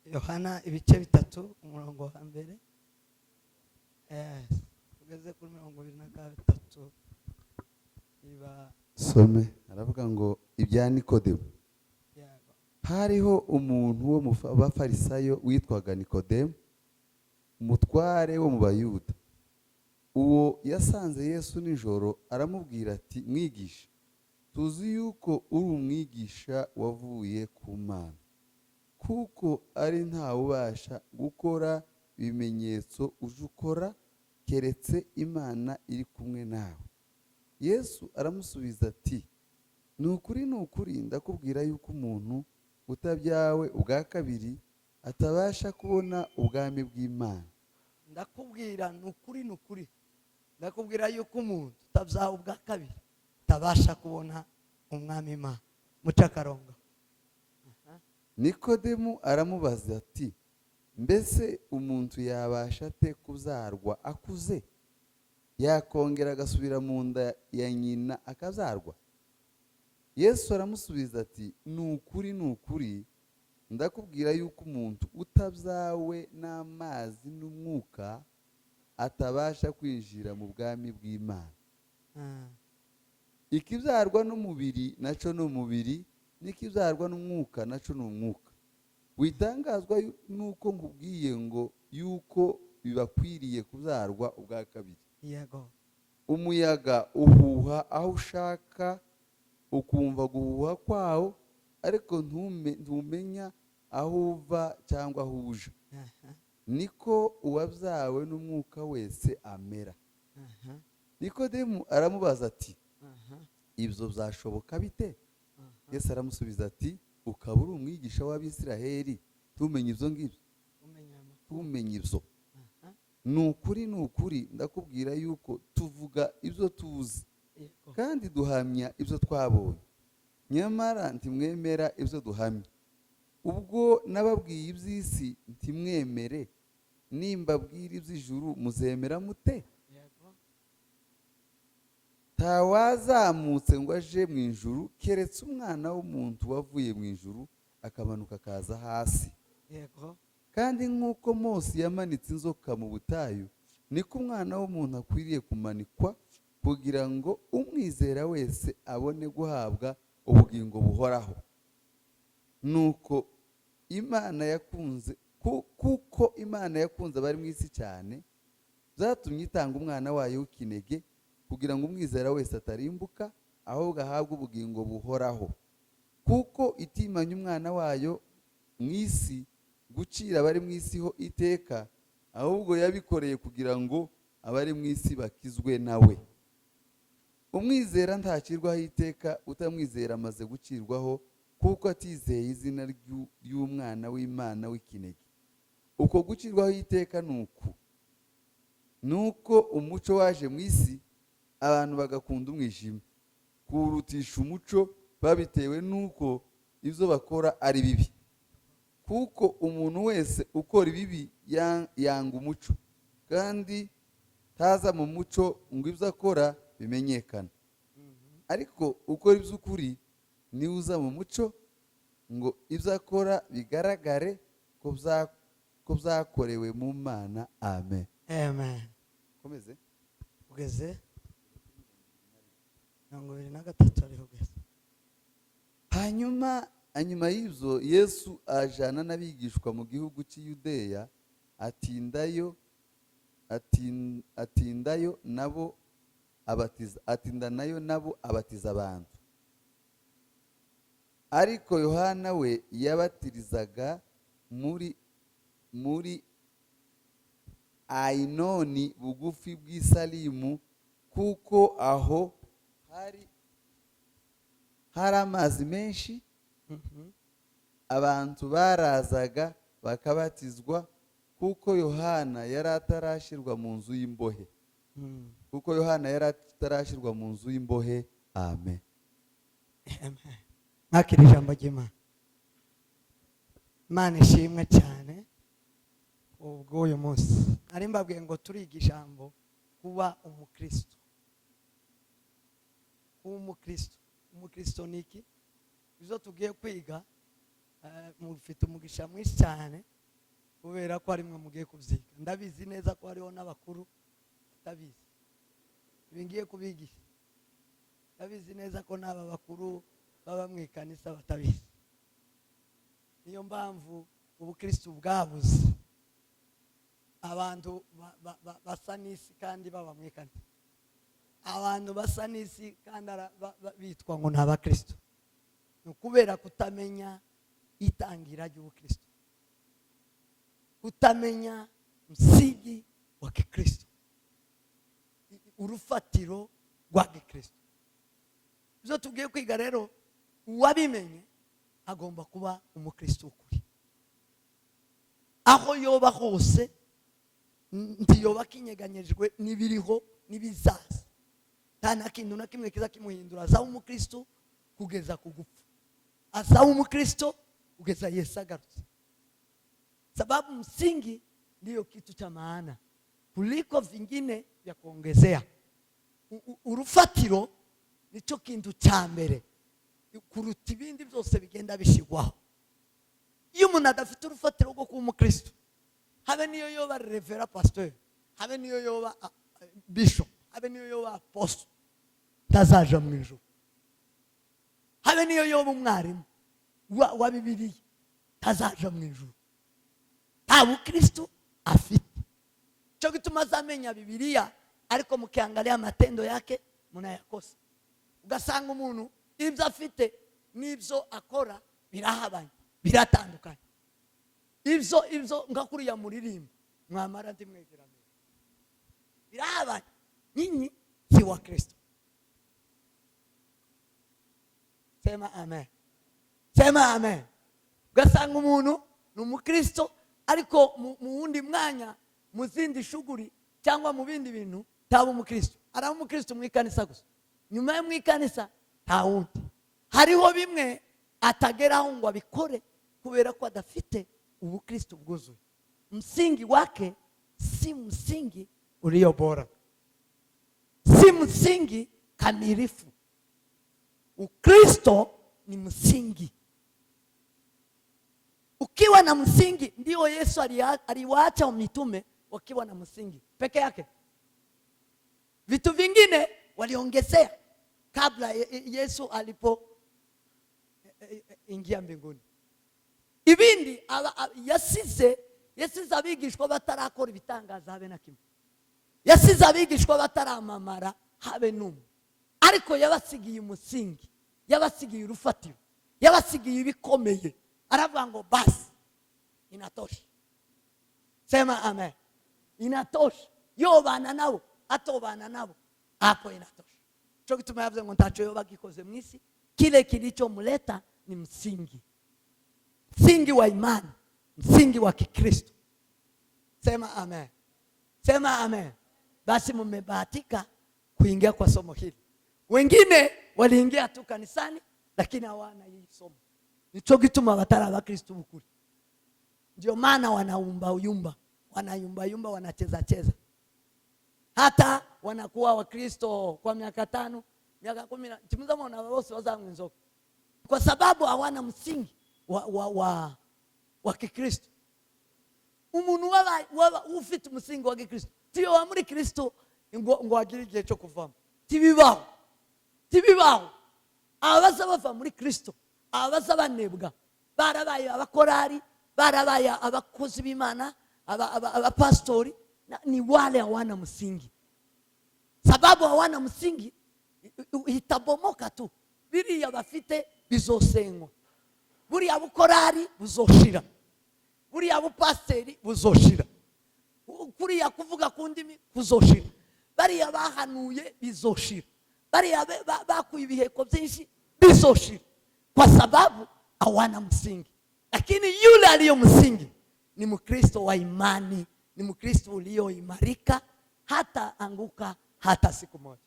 Yohana ibice 3, umurongo wa mbere. Yes. Tugeze kuri 23 iba. Some aravuga ngo ibya Nikodemu. Yego. Hariho umuntu wo mu bafarisayo witwaga Nikodemu, umutware wo mu Bayuda. Uwo yasanze Yesu nijoro, aramubwira ati: "Mwigisha, tuzi yuko uri umwigisha wavuye ku Mana, kuko ari ntawe ubasha gukora ibimenyetso uje ukora keretse Imana iri kumwe nawe." Yesu aramusubiza ati: "Ni ukuri, ni ukuri, ndakubwira yuko umuntu utabyawe ubwa kabiri atabasha kubona ubwami bw'Imana." Ndakubwira, ni ukuri, ni ukuri, ndakubwira yuko umuntu utabyawe ubwa kabiri atabasha kubona umwami Imana. Muce akarongo. Nikodemu aramubaza ati: "Mbese umuntu yabasha ate kubyarwa akuze? Yakongera agasubira mu nda ya nyina akabyarwa?" Yesu aramusubiza ati: "Ni ukuri, ni ukuri, ndakubwira yuko umuntu utabyawe n'amazi n'umwuka atabasha kwinjira mu bwami bw'Imana. Ikibyarwa n'umubiri nacyo ni umubiri, n'ikibyarwa n'umwuka nacyo ni umwuka. Witangazwa n'uko nkubwiye ngo yuko bibakwiriye kubyarwa ubwa kabiri. Umuyaga uhuha aho ushaka, ukumva guhuha kwawo, ariko ntumenya aho uva cyangwa aho uja. Niko uwabyawe n'umwuka wese amera." Nikodemu aramubaza ati: "Ibyo byashoboka bite?" Yesu aramusubiza ati: "Ukaba uri umwigisha w'Abisiraheli, tumenye ibyo ngibyo?" Umenya amakuru. Tumenye ibyo? Ni ukuri, ni ukuri, ndakubwira yuko tuvuga ibyo tuzi kandi duhamya ibyo twabonye, nyamara ntimwemera ibyo duhamya. Ubwo nababwiye iby'isi ntimwemere, nimbabwira iby'ijuru muzemera mute? Ntawazamutse ngo aje mu ijuru keretse Umwana w'umuntu wavuye mu ijuru akamanuka akaza hasi. Kandi nk'uko Mose yamanitse inzoka mu butayu, niko Umwana w'umuntu akwiriye kumanikwa, kugira ngo umwizera wese abone guhabwa ubugingo buhoraho. Nuko Imana yakunze kuko Imana yakunze abari mu isi cyane, byatumye itanga Umwana wayo w'ikinege, kugira ngo umwizera wese atarimbuka, ahubwo ahabwe ubugingo buhoraho. Kuko itimanye Umwana wayo mu isi gucira abari mu isi ho iteka, ahubwo yabikoreye kugira ngo abari mu isi bakizwe nawe. Umwizera ntacirwaho iteka, utamwizera amaze gucirwaho, kuko atizeye izina ry'Umwana w'Imana w'ikinege. Uko gucirwaho iteka ni uku: ni uko umuco waje mu isi, abantu bagakunda umwijima kuwurutisha umuco, babitewe n'uko ibyo bakora ari bibi. Kuko umuntu wese ukora ibibi yanga umuco, kandi ntaza mu muco ngo ibyo akora bimenyekane. Ariko ukora iby'ukuri niwe uza mu muco, ngo ibyo akora bigaragare ko byakorewe mu Mana. Amen. Amen. Komeze. Ugeze 23, ariho ugeze. Hanyuma y'ibyo Yesu ajana n'abigishwa mu gihugu cy'i Yudeya, atindayo nabo abatiza, atinda nayo nabo abatiza abantu. Ariko Yohana we yabatirizaga muri Ayinoni bugufi bw'Isalimu, kuko aho hari amazi menshi. Abantu barazaga bakabatizwa, kuko Yohana yari atarashyirwa mu nzu y'imbohe. Kuko Yohana yari atarashyirwa mu nzu y'imbohe. Amen. Amen. Mwakira ijambo ry'Imana. Imana ishimwe cyane ubwo uyu munsi nari mbabwiye ngo turiga ijambo kuba umukristo. Kuba umukristo, umukristo ni iki? Ibyo tugiye kwiga, mufite umugisha mwinshi cyane. Kubera ko ari mwe mugiye kubyiga. Ndabizi neza ko hariho n'abakuru batabizi ibi ngiye kubigisha. Ndabizi neza ko n'aba bakuru baba mu ikanisa batabizi. Niyo mpamvu ubukristo bwabuze abantu basa n'isi kandi baba mu ikanisa, abantu basa n'isi kandi bitwa ngo ni abakristo. Ni ukubera kutamenya itangira ry'ubukristo, kutamenya msingi wa kikristo, urufatiro rwa gikristo. Ibyo tugiye kwiga rero, uwabimenye agomba kuba umukristo w'ukuri. Aho yoba hose ntiyoba akinyeganyejwe n'ibiriho n'ibizaza. Nta na kintu na kimwe kiza kimuhindura. Azaba umukristo kugeza ku gupfa, azaba umukristo kugeza Yesu agarutse, sababu msingi ndiyo kitu cha maana kuliko vingine vya kuongezea. Urufatiro nicyo kintu cya mbere kuruta ibindi byose bigenda bishyirwaho. Iyo umuntu adafite urufatiro rwo kuba umukristo, habe niyo yoba révérend pasteur, habe niyo yoba bishop, habe niyo yoba apostle, ntazaja mu ijuru. Habe niyo yoba umwarimu wa Bibiliya, ntazaja mu ijuru. Nta bukristo afite. Cyo gituma azamenya Bibiliya, ariko mukiangalia matendo yake munayakosa. Ugasanga umuntu ibyo afite n'ibyo akora birahabanye, biratandukanye. Ibyo nka kuriya muririmba mwamara ndimwegerane, birahabanye. Nyinyi si wa Kristo. Sema amen, sema amen. Ugasanga umuntu ni umukristo, ariko mu wundi mwanya, mu zindi shuguri cyangwa mu bindi bintu, ntaba umukristo. Araba umukristo mu ikanisa gusa, nyuma yo mu ikanisa nta wundi. Hariho bimwe atageraho ngo abikore kubera ko adafite ubukristo bwuzuye. Msingi wake si msingi ulio bora, si msingi kamilifu. Ukristo ni msingi. Ukiwa na msingi, ndio Yesu aliwaacha mitume wakiwa na msingi peke yake. Vitu vingine waliongezea kabla Yesu alipo ingia mbinguni. Ibindi yasize abigishwa batarakora ibitangaza habe na kimwe, yasize abigishwa bataramamara habe n'umwe, ariko yabasigiye umusingi, yabasigiye urufatiro, yabasigiye ibikomeye. Aravuga ngo basi inatosha. Sema amen. Inatosha. Yobana nabo atobana nabo, hapo inatosha. Cyo gituma yavuze ngo ntaco yoba gikoze mu isi. Kile kilichomleta ni msingi, msingi wa imani, msingi wa Kikristo. Sema amen, sema amen. Basi mmebahatika kuingia kwa somo hili. Wengine waliingia tu kanisani lakini hawana hii somo. Nico gituma batari abakristo b'ukuri. Ndio maana wanaumba uyumba, wanayumba yumba, wanacheza cheza. Hata wanakuwa Wakristo kwa miaka 5, miaka 10, timuzama na bose bazanywa inzoga. Kwa sababu hawana msingi wa Kikristo. Umuntu waba ufite umusingi wa Kikristo, tiyo wa muri Kristo ngo agire igihe cyo kuvamo. Tibibaho. Tibibaho. Abaza bava muri Kristo, abaza banebwa, barabaye abakorari, barabaye abakozi b'Imana, abapastori, ni wale hawana msingi. Sababu hawana msingi, itabomoka tu. Biriya bafite bizosenywa. Buriya bukorari buzoshira. Buriya bupasiteri buzoshira. Kuriya kuvuga ku ndimi kuzoshira. Bariya bahanuye bizoshira. Bariya bakuye ibiheko byinshi bizoshira. Kwa sababu hawana msingi. Lakini yule aliyo msingi ni Mkristo wa imani, ni Mkristo ulioimarika, hata anguka hata siku moja.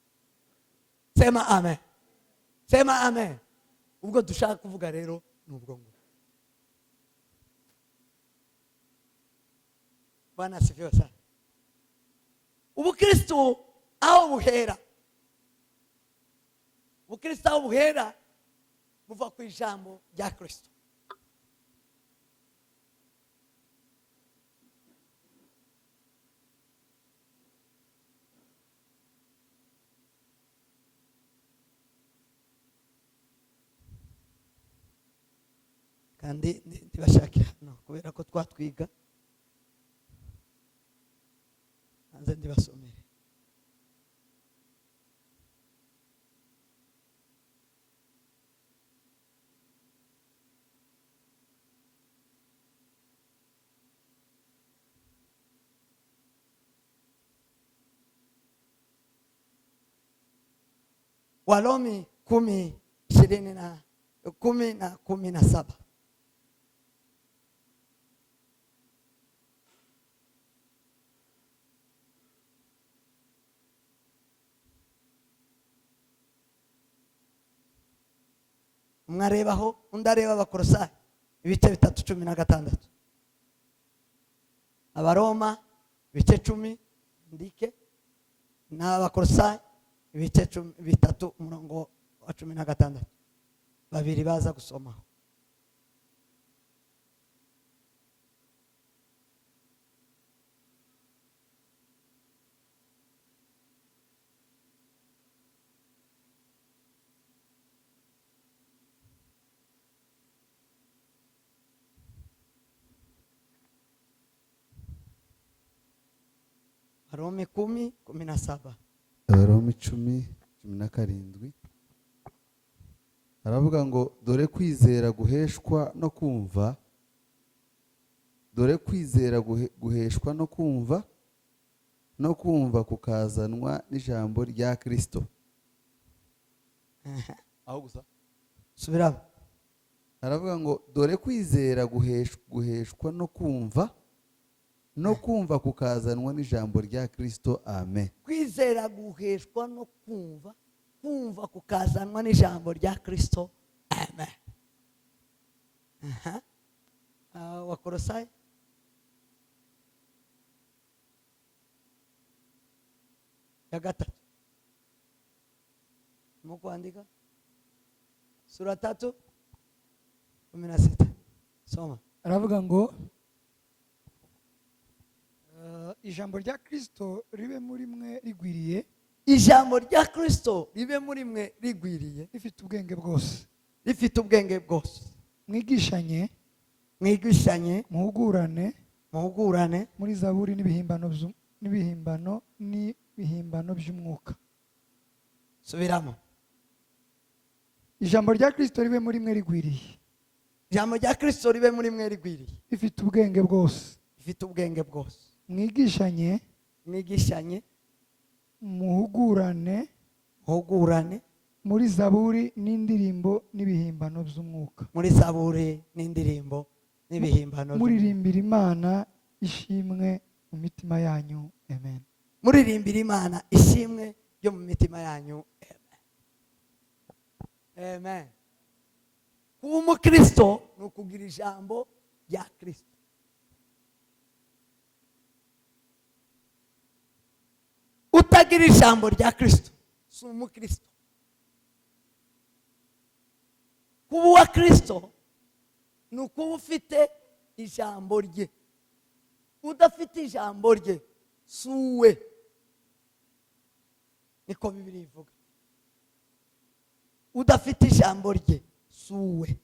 Sema amen. Sema amen. Ubwo dushaka kuvuga rero ni ubwo ngo. Bwana asifiwe sana. Ubukristo aho buhera, ubukristo aho buhera buva ku ijambo rya Kristo. Kandi ndibashakira hano kubera ko twatwiga, hanze ndibasomere. Warumi 10 ishirini na 10 na 17. Umwe arebaho, undi areba Abakolosayi ibice 3:16. Abaroma ibice 10 ndike, n'Abakolosayi ibice 3 umurongo wa 16. Babiri baza gusomaho. Warumi 10:17. Abaroma 10:17 aravuga ngo dore kwizera guheshwa no kumva, dore kwizera guheshwa no kumva, no kumva kukazanwa n'ijambo rya Kristo. Aho gusa subiramo. Aravuga ngo dore kwizera guheshwa no kumva, no kumva kukazanwa n'ijambo rya Kristo. Amen. Kwizera guheshwa no kumva, kumva kukazanwa n'ijambo rya Kristo. Amen. Aha. Wakolosai ya 3. Mko andika sura 3:16. Soma. Aravuga ngo ijambo rya Kristo ribe muri mwe rigwiriye. Ijambo rya Kristo ribe muri mwe rigwiriye, rifite ubwenge bwose, rifite ubwenge bwose. Mwigishanye, mwigishanye, muhugurane, muhugurane muri zaburi n'ibihimbano n'ibihimbano n'ibihimbano by'umwuka. Subiramo. Ijambo rya Kristo ribe muri mwe rigwiriye. Ijambo rya Kristo ribe muri mwe rigwiriye, rifite ubwenge bwose, rifite ubwenge bwose. Mwigishanye, mwigishanye, muhugurane, muhugurane muri zaburi n'indirimbo n'ibihimbano by'umwuka. Muri zaburi n'indirimbo n'ibihimbano by'umwuka. Muririmbira Imana ishimwe mu mitima yanyu. Amen. Muririmbira Imana ishimwe ryo mu mitima yanyu. Amen. Amen. Kuba umukristo ni ukugira ijambo rya Kristo. Utagira ijambo rya Kristo si umukristo. Kuba uwa Kristo ni ukuba ufite ijambo rye. Udafite ijambo rye si uwe. Niko Bibiliya ivuga. Udafite ijambo rye si uwe.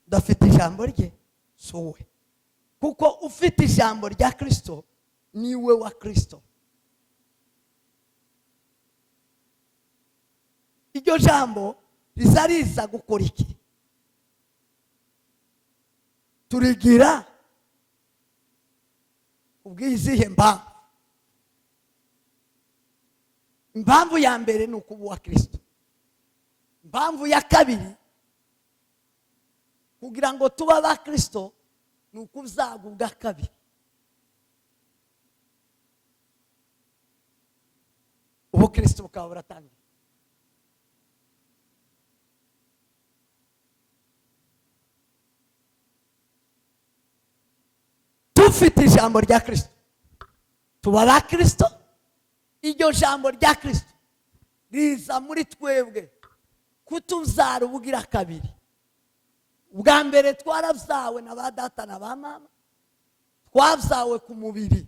Udafite ijambo rye si uwe. Kuko ufite ijambo rya Kristo niwe wa Kristo. Iryo jambo rizariza gukora iki? Turigira ubwizihe mpamvu. Impamvu ya mbere ni ukuba uwa Kristo. Impamvu ya kabiri, kugira ngo tube aba Kristo ni ukuzaga ubwa kabiri. Ubu Kristo bukaba buratangiye. Tufite ijambo rya Kristo, tuba aba Kristo. Iryo jambo rya Kristo riza muri twebwe kutuzara ubugira kabiri. Ubwa mbere twarabyawe na ba data na ba mama, Twabyawe ku mubiri,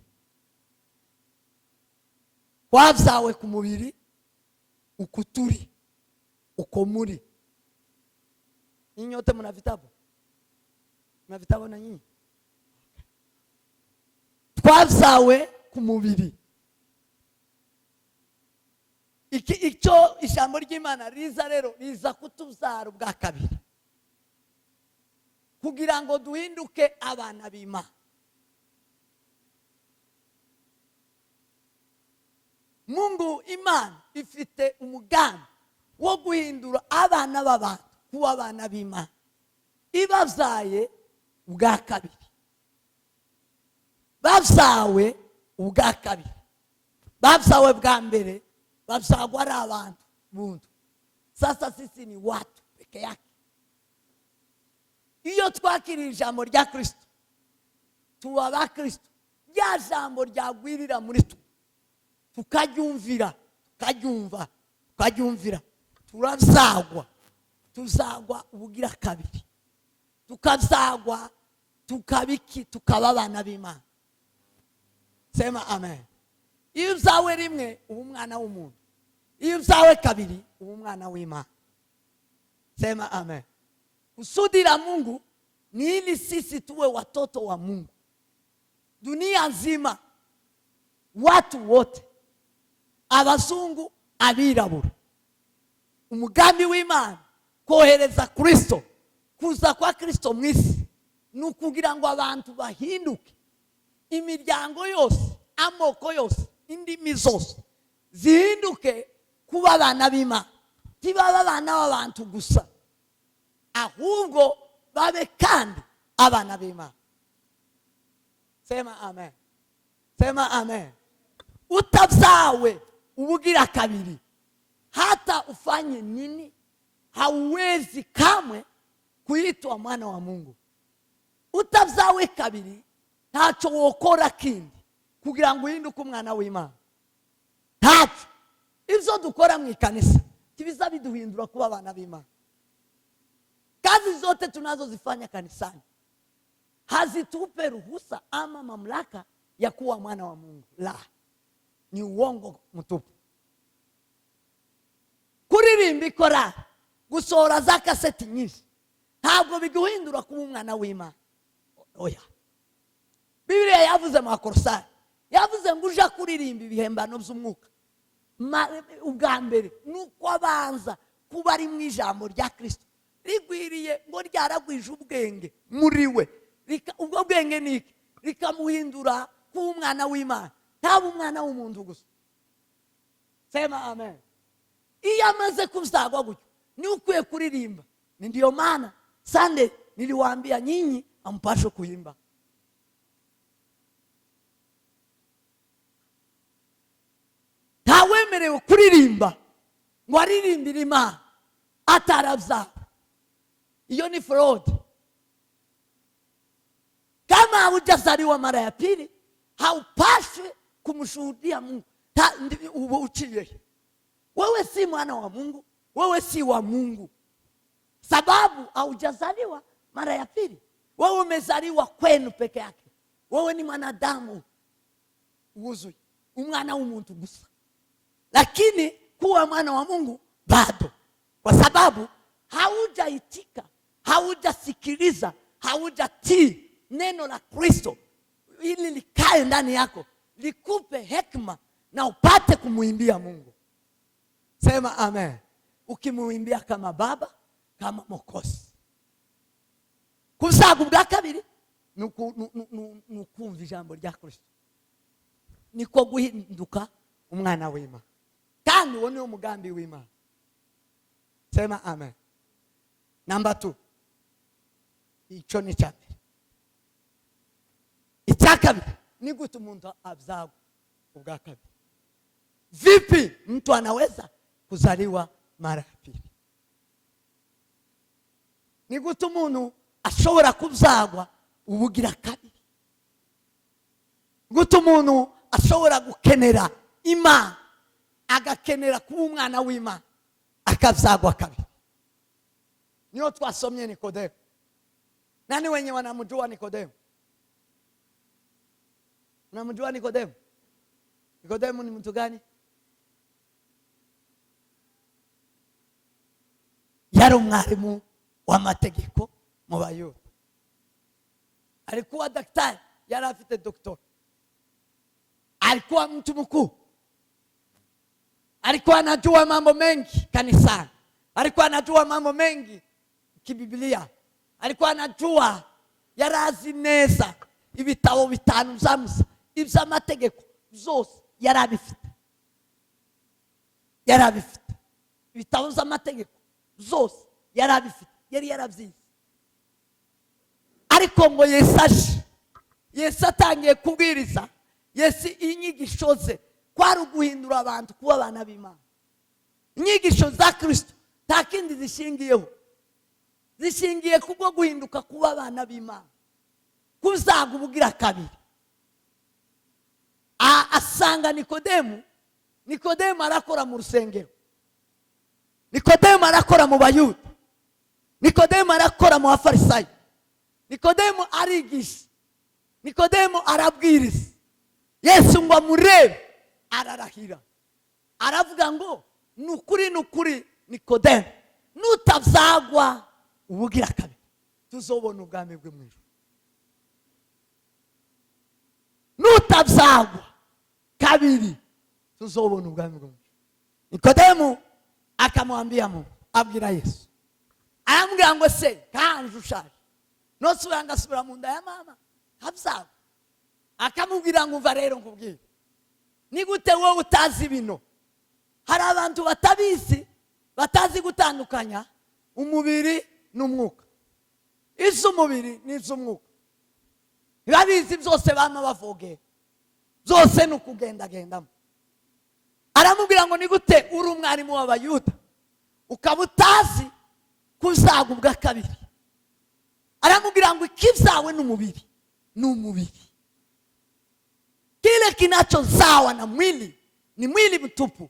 twabyawe ku mubiri, uku turi, uko muri. Nyinyi wote mna vitabu? Mna vitabu na nyinyi? Twabyawe ku mubiri. Iki icyo ijambo ry'Imana riza rero, riza kutubyara ubwa kabiri kugira ngo duhinduke abana b'Imana. Mungu Imana ifite umugambi wo guhindura abana b'abantu kuba abana b'Imana, ibabyaye ubwa kabiri. Babyawe ubwa kabiri, babyawe bwa mbere babyagwa ari abantu buntu. Sasa sisi ni watu peke yake. Iyo twakiriye ijambo rya Kristo, tuba aba Kristo. Rya jambo ryagwirira muri twe, tukaryumvira, tukaryumva, tukaryumvira, turazagwa, tuzagwa ubugira kabiri, tukazagwa, tukabiki, tukaba abana b'Imana. Sema amen. Iyo uzawe rimwe uba umwana w'umuntu, iyo uzawe kabiri uba umwana w'Imana. Sema amen. Kusudi la Mungu ni ili sisi tuwe watoto wa Mungu. Dunia nzima, watu wote, abazungu, abirabura, umugambi w'Imana kohereza Kristo, kuza kwa Kristo mu isi ni ukugira ngo abantu bahinduke, imiryango yose, amoko yose, indimi zose zihinduke kuba abana b'Imana. Ntibaba abana b'abantu gusa, ahubwo babe kandi abana b'Imana. Sema amen. Sema amen. Utabyawe ubugira kabiri, hata ufanye nini, hauwezi kamwe kuitwa mwana wa Mungu. Utabyawe kabiri, ntacyo wokora kindi kugira ngo uhinduke umwana w'Imana. Ntacyo. Ibyo dukora mu ikanisa ntibiza biduhindura kuba abana b'Imana. Kazi zote tunazozifanya kanisani hazitupe ruhusa ama mamlaka ya kuwa mwana wa Mungu. La, ni uongo mtupu. Kuririmba ikorari, gusohora za kaseti nyinshi, ntabwo biguhindura kuba umwana w'Imana. Oya. Bibiliya yavuze mu Bakolosayi, yavuze ngo uja kuririmba ibihembano by'umwuka, ubwa mbere nuko abanza kuba ari mu ijambo rya Kristo rigwiriye, ngo ryaragwije ubwenge muri we. Ubwo bwenge ni iki? Rikamuhindura kuba umwana w'Imana, ntaba umwana w'umuntu gusa. Sema amen. Iyo amaze kuzagwa gutyo, ni ukwiye kuririmba. Ni ndiyo maana Sunday niliwaambia nyinyi ampashe kuimba. Ntawemerewe kuririmba ngo aririmbire Imana atarabyara. Iyo ni fraud. Kama hujazaliwa mara ya pili, haupaswi kumshuhudia Mungu. Ubu uciye. Wewe si mwana wa Mungu, wewe si wa Mungu, sababu haujazaliwa mara ya pili. Wewe umezaliwa kwenu peke yake. Wewe ni mwanadamu wuzuye, umwana w'umuntu gusa, lakini kuwa mwana wa Mungu bado, kwa sababu haujaitika, haujasikiliza, haujatii neno la Kristo ili likae ndani yako, likupe hekima na upate kumuimbia Mungu. Sema amen. Ukimuimbia kama baba, kama Mwokozi. Kuzaga ubwa kabiri ni ukumva ijambo rya Kristo, niko guhinduka umwana w'Imana, kandi uwo niwo mugambi w'Imana. Sema amen. Namba 2, icyo ni icya mbere. Icya kabiri ni gute umuntu abyagwa ubwa kabiri? Vipi mtu anaweza kuzaliwa mara ya pili? Ni gute umuntu ashobora kubyagwa ubugira kabiri? Gute umuntu ashobora gukenera Imana, agakenera kuba umwana w'Imana, akabyagwa kabiri? Niyo twasomye Nikodemo. Nani wenye wanamjua Nikodemo? Unamjua Nikodemu? Nikodemu ni mtu gani? Yari umwarimu w'amategeko mu Bayuda. Alikuwa daktari, yari afite doctor. Alikuwa mtu mkuu. Alikuwa anajua mambo mengi kanisani. Alikuwa anajua mambo mengi kibiblia. Alikuwa anajua, yarazi neza ibitabo bitanu vya Musa, iby'amategeko byose yarabifite. Yarabifite. Ibitabo by'amategeko byose yarabifite, yari yarabyize. Ariko ngo Yesu aje, Yesu atangiye kubwiriza, Yesu inyigisho ze kwari uguhindura abantu kuba abana b'Imana. Inyigisho za Kristo nta kindi zishingiyeho, zishingiye kubwo guhinduka kuba abana b'Imana, kuzaga ubugira kabiri. Asanga Nikodemu, Nikodemu arakora mu rusengero, Nikodemu arakora mu Bayuda, Nikodemu arakora mu Bafarisayo, Nikodemu arigisha, Nikodemu arabwiriza. Yesu ngo amurebe ararahira, aravuga ngo ni ukuri, ni ukuri Nikodemu, nutabyagwa ubugira kabiri tuzobona ubwami bwo mu ijuru. Nutabyagwa kabiri tuzobona ubwami bwo mu ijuru. Nikodemu akamwambia Mungu, abwira Yesu, aramubwira ngo se kanje ushaje nosubira ngasubira mu nda ya mama nkabyagwa? Akamubwira ngo umva rero nkubwire, ni gute wowe utazi bino? Hari abantu batabizi, batazi gutandukanya umubiri n'umwuka. Iz'umubiri n'iz'umwuka ntibabizi, byose bama bavogera, byose ni ukugendagendamo. Aramubwira ngo ni gute uri umwarimu w'Abayuda ukaba utazi kuzaga ubwa kabiri? Aramubwira ngo ikibyawe n'umubiri ni umubiri, kile kinachozawa na mwili ni mwili mtupu,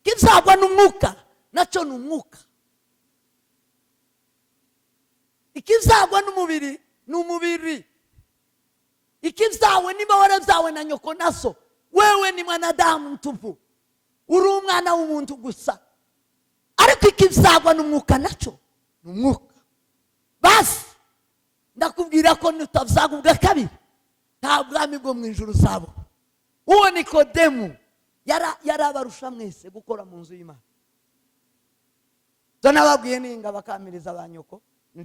kizagwa n'umwuka nacho ni umwuka, ikizagwa n'umubiri ni umubiri, ikibyawe niba warabyawe na nyoko na so, wewe ni mwanadamu mtupu, uri umwana w'umuntu gusa. Ariko ikizagwa n'umwuka nacho ni umwuka. Basi ndakubwira ko nutabyagwa ubwa kabiri nta bwami bwo mu ijuru uzabona. Uwo Nikodemu yarabarusha mwese gukora mu nzu y'Imana. Zo nababwiye ninga bakamiriza ba nyoko,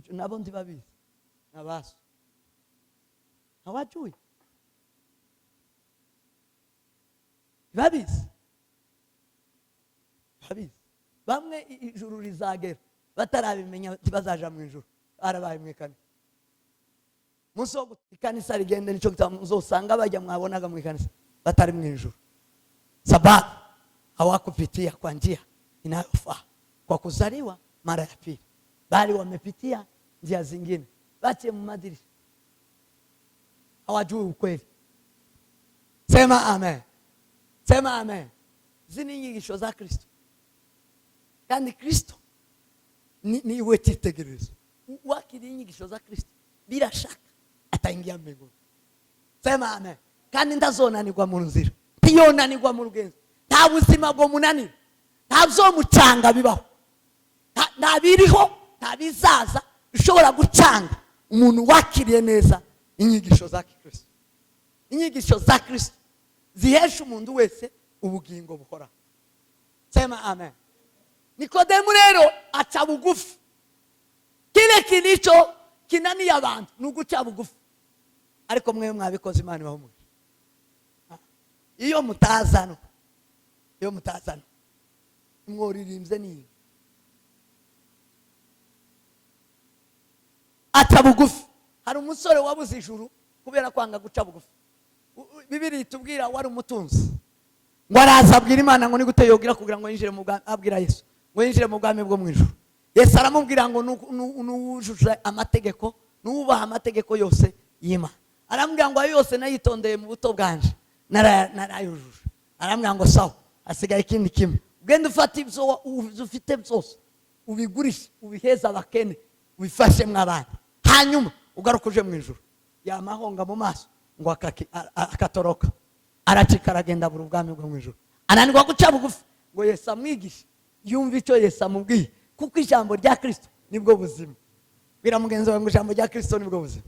nabo ntibabizi, nabaso ntawajuye ntibabizi, ntibabizi. Bamwe ijuru rizagera batarabimenya, ntibazaja mu ijuru, barabaye mu ikanisa. Umunsi wo ikanisa rigende nico gituma muzosanga bajya mwabonaga mu ikanisa batari mu ijuru. Sababu hawakupitia kwa njia inayofaa kwa kuzaliwa mara ya pili, bali wamepitia njia zingine, bache mu madirisha, hawajui ukweli. Sema amen, sema amen. Zini inyigisho za Kristo, kandi Kristo ni we cyitegererezo. Wakiri inyigisho za Kristo bila shaka ataingia mbinguni. Sema amen. Kandi ndazonanirwa mu nzira, ntiyonanirwa mu rugenzo, nta buzima bwo munanira, nta byomucanga bibaho, nta biriho, nta bizaza bishobora gucanga umuntu wakiriye neza inyigisho za Kristo. Inyigisho za Kristo zihesha umuntu wese ubugingo buhoraho. Sema amen. Nikodemu rero aca bugufi. Kile kilicho kinaniye abantu ni uguca bugufi, ariko mwe mwabikoze, Imana ibahe umugisha. Iyo mutazano, iyo mutazano mworirimbye ni aca bugufi. Hari umusore wabuze ijuru kubera kwanga guca bugufi. Bibiri itubwira wari umutunzi, ngo araza abwira Imana ngo ni gute yogira kugira ngo yinjire mu bwami, abwira Yesu ngo yinjire mu bwami bwo mu ijuru. Yesu aramubwira ngo nuwujuje amategeko, nuwubaha amategeko yose y'Imana. Aramubwira ngo ayo yose nayitondeye mu buto bwanje, narayujuje. Aramubwira ngo sawa, hasigaye ikindi kimwe, ugende ufate ibyo ufite byose ubigurishe, ubiheze abakene, ubifashe mw'abana, hanyuma ugaruke uje mu ijuru. Yamahonga mu maso, ngo akatoroka, aracika aragenda abura ubwami bwo mu ijuru. Ananirwa guca bugufi ngo Yesu amwigishe, yumve icyo Yesu amubwiye, kuko ijambo rya Kristo nibwo buzima. Bwira mugenzi wawe ngo ijambo rya Kristo nibwo buzima,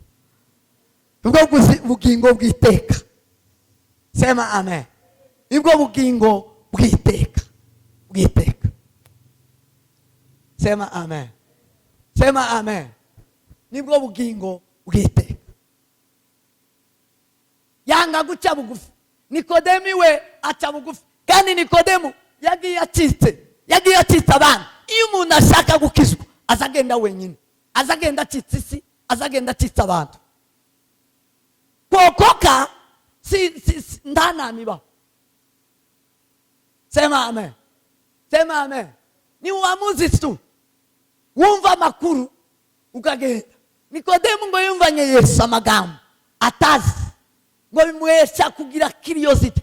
nibwo bugingo bw'iteka. Sema amen. Nibwo bugingo bw'iteka, bw'iteka. Sema amen. Sema amen. Nibwo bugingo bw'iteka. Yanga guca bugufi. Nikodemu we aca bugufi, kandi Nikodemu yagiye acitse, yagiye acitse abantu. Iyo umuntu ashaka gukizwa azagenda wenyine, azagenda acitse isi, azagenda acitse abantu. Kuokoka si ndanamiba. Sema amen. Sema amen. Ni uamuzi tu, wumva amakuru ukagenda. Nikodemu ngo yumvanye Yesu amagambo atazi, ngo bimuhesha kugira curiosity,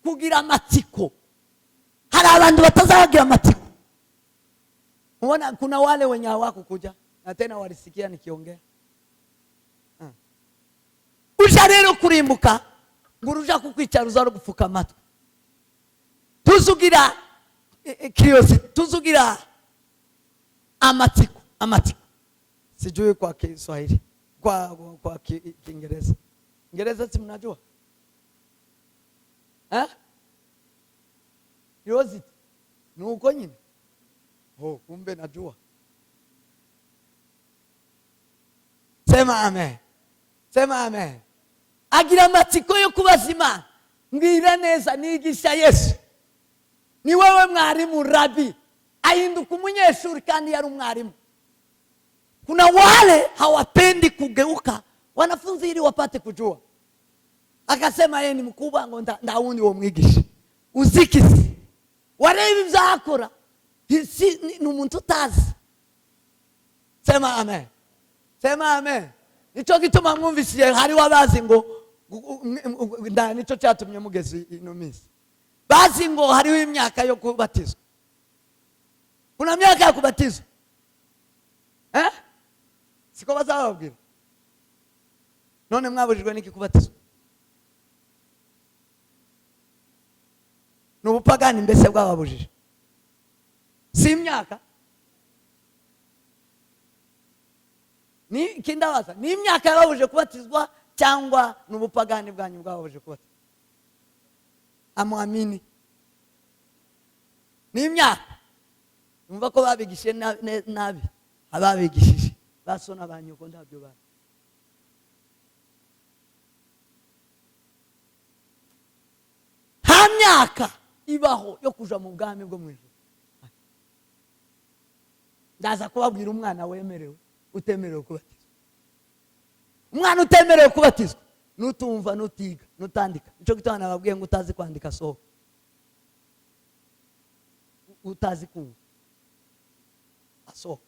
kugira amatsiko. Hari abantu batazagira amatsiko. Unaona kuna wale wenye hawakukuja na tena walisikia nikiongea. Uja rero kurimbuka ngo uruja kukwicara uza gupfuka amatwi. Tuzugira curiosity, tuzugira amatsiko, amatsiko. Sijui kwa Kiswahili, kwa Kiingereza. Kiingereza si mnajua? Eh? Curiosity. Nuko nyine. Oh, kumbe najua. Sema amen. Sema amen. Agira amatsiko yo kubaza Imana. Mbwira neza, nigisha Yesu. Ni wewe mwarimu rabi. Ahinduka umunyeshuri kandi yari umwarimu. Kuna wale hawapendi kugeuka wanafunzi ili wapate kujua. Akasema yeye ni mkubwa ngo ndawundi wo mwigisha. Uzikisi. Wareba ivyakora. Si ni umuntu utazi. Sema amen. Sema amen. Nico gituma mwumvisiye hari wabazi ngo nico cyatumye mugeze ino minsi. Bazi ngo hariho imyaka yo kubatizwa. Kuna myaka ya kubatizwa. Eh? Siko bazababwira. None mwabujijwe niki kubatizwa? N'ubupagani mbese bwababujije. Si imyaka? Ni kindabaza, ni imyaka yababujije kubatizwa cyangwa n'ubupagani bwanyu bwababujije kubatizwa? Amuamini. Ni imyaka. Numva ko babigishije nabi. Ababigishije basona banyuko ndabyo ba. Nta myaka ibaho yo kuja mu bwami bwo mu ijuru. Ndaza kubabwira umwana wemerewe utemerewe kubatizwa. Umwana utemerewe kubatizwa nutumva, nutiga, nutandika. Nico gituma nababwiye ngo utazi kwandika so utazi kumva aso.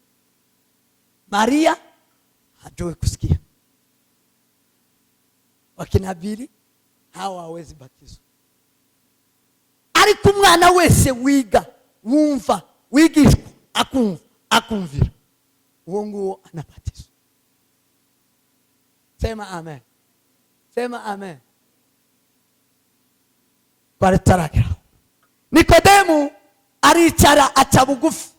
Maria hajui kusikia. Wakinabiri hawa hawezi batizwa. Ariko umwana wese wiga, wumva, wigishwa, akumva, akumvira, uwo nguwo anabatizwa. Sema amen. Sema amen. Twari. Nikodemu aricara aca bugufi,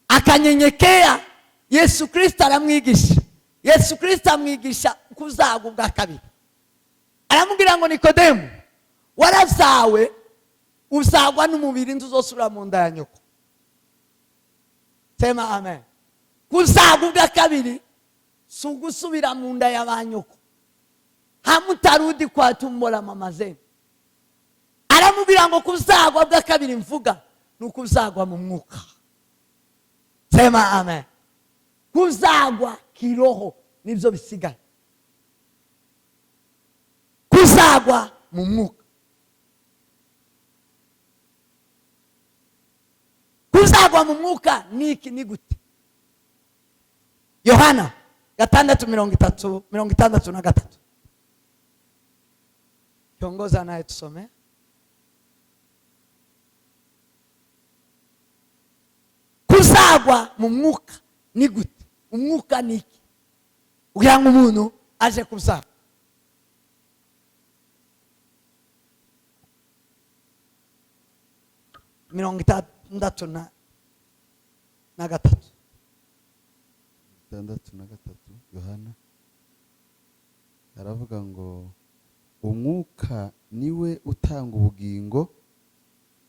akanyenyekea. Yesu Kristo aramwigisha. Yesu Kristo amwigisha kuzagwa ubwa kabiri. Aramubwira ngo Nikodemu, waravyawe uzagwa n'umubiri ntuzosubira mu nda ya nyoko. Sema amen. Kuzagwa ubwa kabiri si ugusubira mu nda ya ba nyoko. Hamutarudi kwa tumbo la mama zenu. Aramubwira ngo kuzagwa bwa kabiri mvuga ni ukuzagwa mu mwuka. Sema amen. Kuzagwa kiroho nibyo bisigaye. Kuzagwa mu mwuka. Kuzagwa mu mwuka niki ni gute? Yohana 6:30 63. Kiongozi anayetusomea. Kuzagwa mu mwuka ni gute? Umwuka niki? Kugira ngo umuntu aje kuzagwa. 63. 63 Yohana aravuga ngo umwuka niwe utanga ubugingo,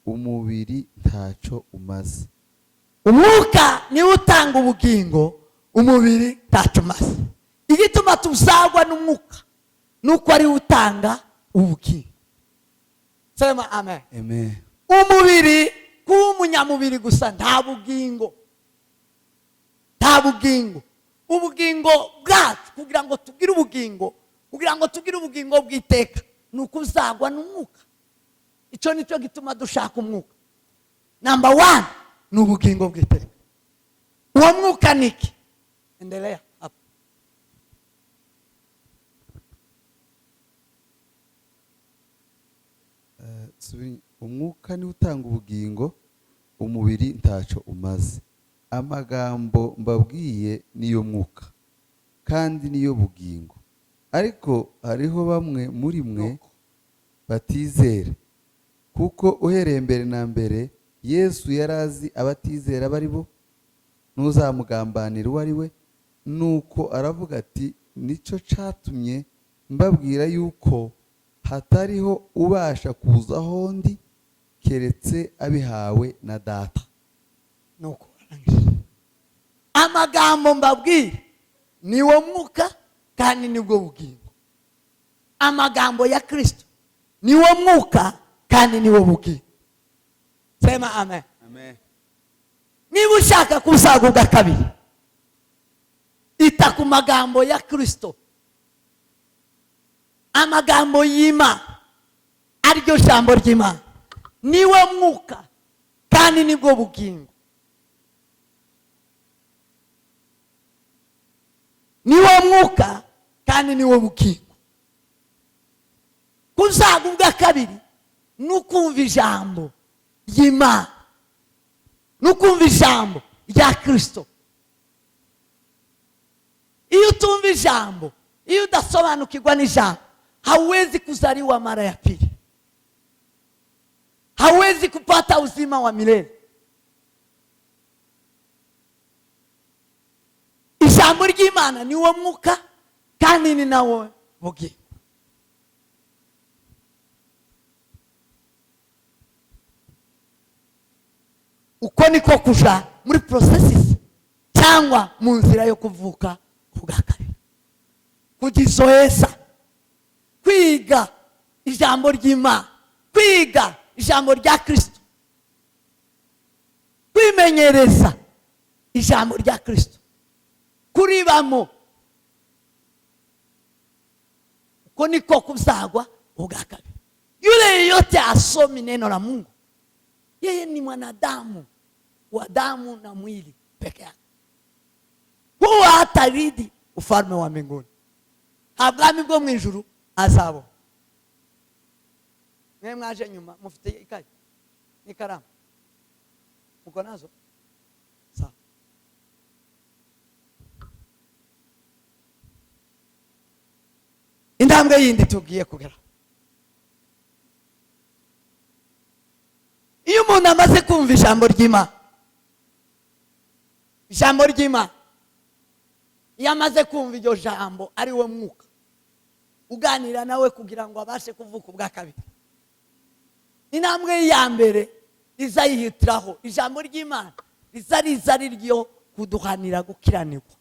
umubiri ntaco umaze. Umwuka niwe utanga ubugingo, umubiri ntaco umaze. Igituma tuzagwa n'umwuka nuko ari utanga ubugingo. Sema amen. Amen. Umubiri, kuba umunyamubiri gusa nta bugingo, nta bugingo. Ubugingo bwacu kugira ngo tugire ubugingo, kugira ngo tugire ubugingo bw'iteka, ni ukuzagwa n'umwuka. Icyo nicyo gituma dushaka umwuka. Number 1 ni ubugingo bw'iteka. Uwo mwuka ni iki? Endelea hapo. Umwuka ni utanga ubugingo, umubiri ntaco umaze. Amagambo mbabwiye niyo mwuka kandi niyo bugingo, ariko hariho bamwe muri mwe batizera. Kuko uhereye mbere na mbere Yesu yarazi abatizera bari bo, n'uzamugambanira uwo ari we. Nuko aravuga ati nicyo catumye mbabwira yuko hatariho ubasha kuza aho ndi keretse abihawe na Data. Nuko amagambo mbabwira niwo mwuka kandi nibwo bugingo. Amagambo ya Kristo niwo mwuka kandi niwo bugingo. Sema amen. Amen. Niba ushaka kuzaguga kabiri, ita ku magambo ya Kristo, amagambo y'Imana ariryo jambo ry'Imana, niwo mwuka kandi nibwo bugingo. Niwo mwuka kandi niwo bugingo. Kuzagubwa kabiri nukumva ijambo ry'Imana, nukumva ijambo rya Kristo. Iyo utumva ijambo, iyo udasobanukirwa n'ijambo, hauwezi kuzaliwa mara ya pili, hauwezi kupata uzima wa milele. Ijambo ry'Imana niwo mwuka kandi ni nawo bugingo. Uko niko kuja muri processes cyangwa mu nzira yo kuvuka kubwa kabiri, kujizoesha, kwiga ijambo ry'Imana, kwiga ijambo rya Kristo, kwimenyereza ijambo rya Kristo, kuribamo. Uko niko kuzagwa ubwa kabiri. Yule yeyote asomi neno la Mungu, yeye ni mwanadamu wa damu na mwili peke yake, huwa hataridi ufalme wa mbinguni. Habwami bwo mu ijuru azabo. Mwe mwaje nyuma mufite ikayi n'ikaramu, muko nazo? Sawa. Intambwe yindi tugiye kugera, iyo umuntu amaze kumva ijambo ry'Imana, ijambo ry'Imana, iyo amaze kumva iryo jambo ari we mwuka uganira nawe kugira ngo abashe kuvuka ubwa kabiri, intambwe ya mbere izayihitiraho ijambo ry'Imana riza riza ari ryo kuduhanira gukiranirwa,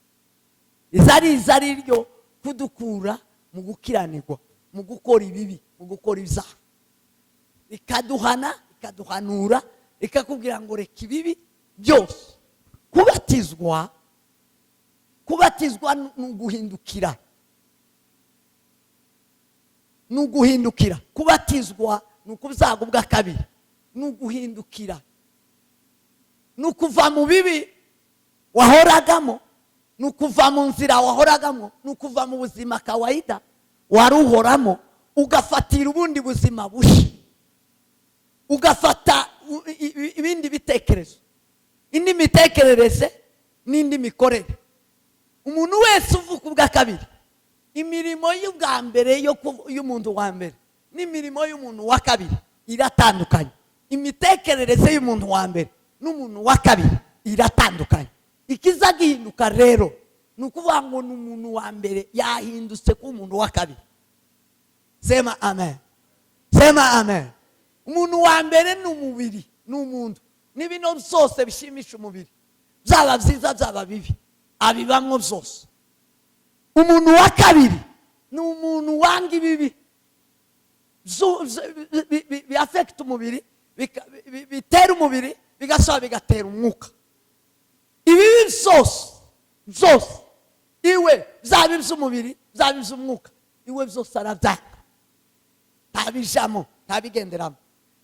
riza riza ari ryo kudukura mu gukiranirwa, mu gukora ibibi, mu gukora ibyaha, rikaduhana, rikaduhanura, rikakubwira ngo reka ibibi byose. Kubatizwa, kubatizwa ni uguhindukira, ni uguhindukira. Kubatizwa ni ukuzaga ubwa kabiri, ni uguhindukira, ni ukuva mu bibi wahoragamo, ni ukuva mu nzira wahoragamo, ni ukuva mu buzima kawaida waruhoramo, ugafatira ubundi buzima bushya, ugafata ibindi bitekerezo, indi mitekerereze n'indi mikorere. Umuntu wese uvuka ubwa kabiri, imirimo y'ubwa mbere y'umuntu wa mbere n'imirimo y'umuntu wa kabiri iratandukanye. Imitekerereze y'umuntu wa mbere n'umuntu wa kabiri iratandukanye. Ikiza gihinduka rero ni ukuvuga ngo ni umuntu wa mbere yahindutse kuba umuntu wa kabiri. Sema amen, sema amen. Umuntu wa mbere ni umubiri, ni umuntu n'ibintu byose bishimisha umubiri, byaba byiza byaba bibi, abibamwo byose. Umuntu wa kabiri ni umuntu wanga ibibi biafekita umubiri, bitera umubiri, bigasaba bigatera umwuka. Ibibi byose byose iwe, byaba iby'umubiri byaba iby'umwuka, iwe byose arabyanga, ntabijamo, ntabigenderamo,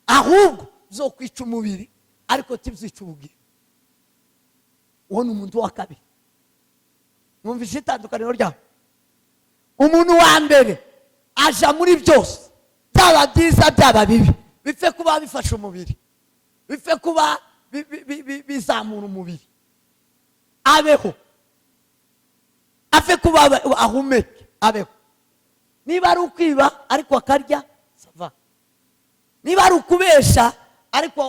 ahubwo byo kwica umubiri ariko tibyica ubugingo. Uwo ni umuntu wa kabiri. Mwumvise itandukaniro ryabo? Umuntu wa mbere aja muri byose, byaba byiza byaba bibi, bipfe kuba bifasha umubiri, bipfe kuba bizamura umubiri, abeho, afe kuba ahumeke, abeho. Niba ari ukwiba ariko akarya, sava. Niba ari ukubesha ariko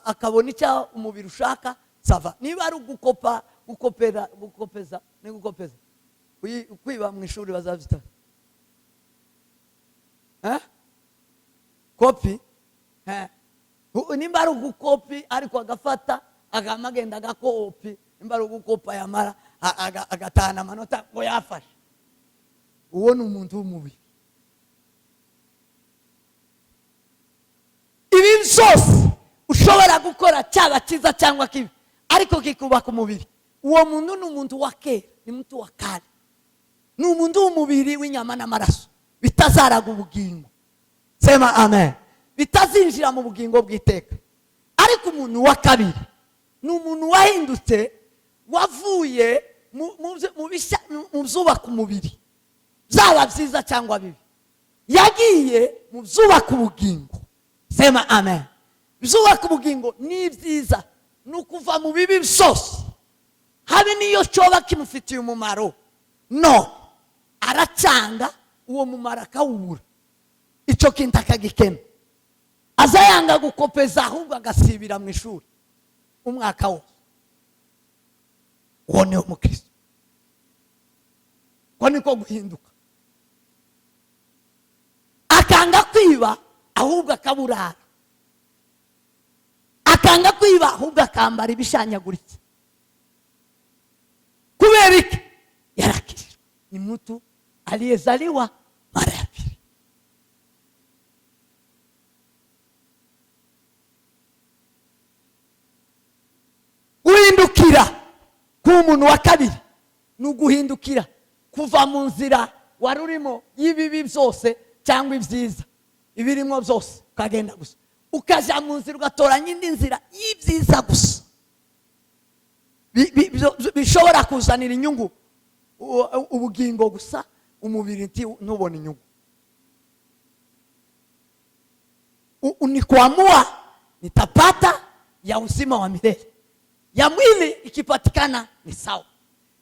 akabona icyo umubiri ushaka, sava. Niba ari ugukopa, gukopera, gukopeza, ni gukopeza. Kwiba mu ishuri bazabyita kopi. Nimba ari ugukopi ariko agafata akamagenda agakopi, nimba ari ugukopa yamara agatahana amanota ngo yafashe, uwo ni umuntu w'umubiri. Ibi byose ushobora gukora cyaba cyiza cyangwa kibi ariko kikubaka umubiri, uwo muntu ni umuntu wa kera, ni umuntu wa kare, ni umuntu w'umubiri w'inyama n'amaraso, bitazaraga ubugingo. Sema amen. Bitazinjira mu bugingo bw'iteka. Ariko umuntu wa kabiri ni umuntu wahindutse, wavuye mu byubaka umubiri, byaba byiza cyangwa bibi, yagiye mu byubaka ubugingo. Sema amen. Byubaka ubugingo ni byiza, ni ukuva mu bibi byose, habe n'iyo cyoba kimufitiye umumaro, no aracanga uwo mumaro akawubura, icyo kintu akagikena. Aza yanga gukopeza ahubwo agasibira mu ishuri umwaka wose. Uwo ni umukristo. Ko niko guhinduka. Akanga kwiba ahubwo akaburara, akanga kwiba ahubwo akambara ibishanyaguritse. Kubera iki? Yarakijijwe. Ni mtu aliyezaliwa mara ya pili. Guhindukira k'umuntu wa kabiri ni uguhindukira kuva mu nzira wari urimo y'ibibi byose cyangwa ibyiza, ibirimo byose ukagenda gusa, ukaja mu nzira ugatoranya indi nzira y'ibyiza gusa bishobora kuzanira inyungu ubugingo gusa, umubiri ntubone inyungu. Unikwamua nitapata ya uzima wa milele. Ya mwili ikipatikana ni sawa,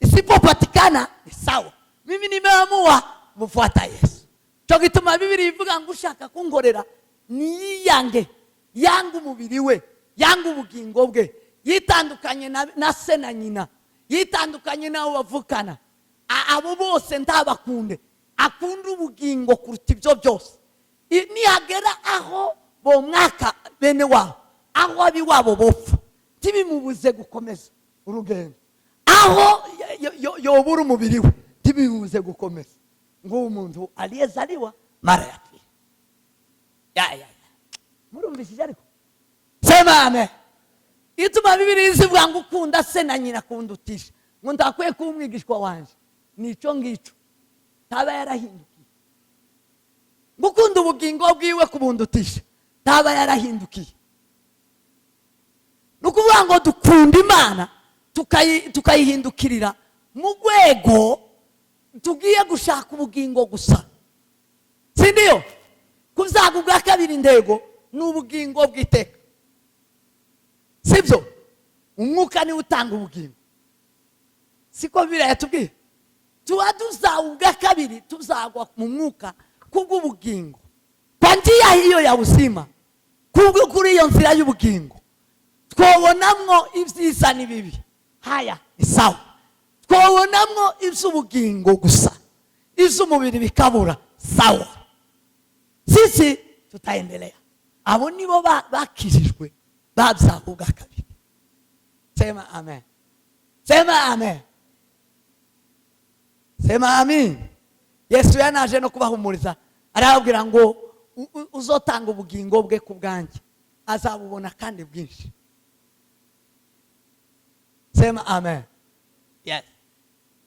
isipopatikana ni sawa. Mimi nimeamua mfuata Yesu. Cyo gituma Bibiliya ivuga ngo ushaka kunkorera niyange, yanga umubiri we, yanga ubugingo bwe, yitandukanye na se na nyina, yitandukanye n'abo bavukana, abo bose ntabakunde, akunda ubugingo kuruta ibyo byose. Nihagera aho bomwaka bene wabo, aho abiwabo bopfa, ntibimubuze gukomeza urugendo, aho yobura umubiri we ntibimubuze gukomeza. Ngo umuntu aliyezaliwa mara ya pili. Ya ya ya. Murumvishije ariko? Sema amen. Ituma Bibiliya izivuga ngo ukunda se na nyina kundutisha, ngo ndakwiye kuba umwigishwa wanje, nico ngico taba yarahindukiye. Ngo ukunda ubugingo bwiwe kubundutisha, taba yarahindukiye. Ni ukuvuga ngo dukunda Imana tukayihindukirira mu rwego tugiye gushaka ubugingo gusa, si ndiyo? Kuzaga ubwa kabiri intego ni ubugingo bw'iteka, sibyo? Umwuka niwe utanga ubugingo, siko Bibiliya yatubwiye? Tuba tuzaga ubwa kabiri tuzagwa mu mwuka kubw'ubugingo, kwa njia hiyo ya uzima, Kubwo kuri iyo nzira y'ubugingo twobonamwo ibyiza n'ibibi. Haya ni sawa, twobonamwo iby'ubugingo gusa, iby'umubiri bikabura, sawa, sisi tutaendelea. Abo nibo bakirijwe, babyawe ubwa kabiri. Sema amen, sema amen, sema amin. Yesu yanaje no kubahumuriza, arababwira ngo uzotanga ubugingo bwe ku bwanjye azabubona kandi bwinshi. Sema amen. Yes.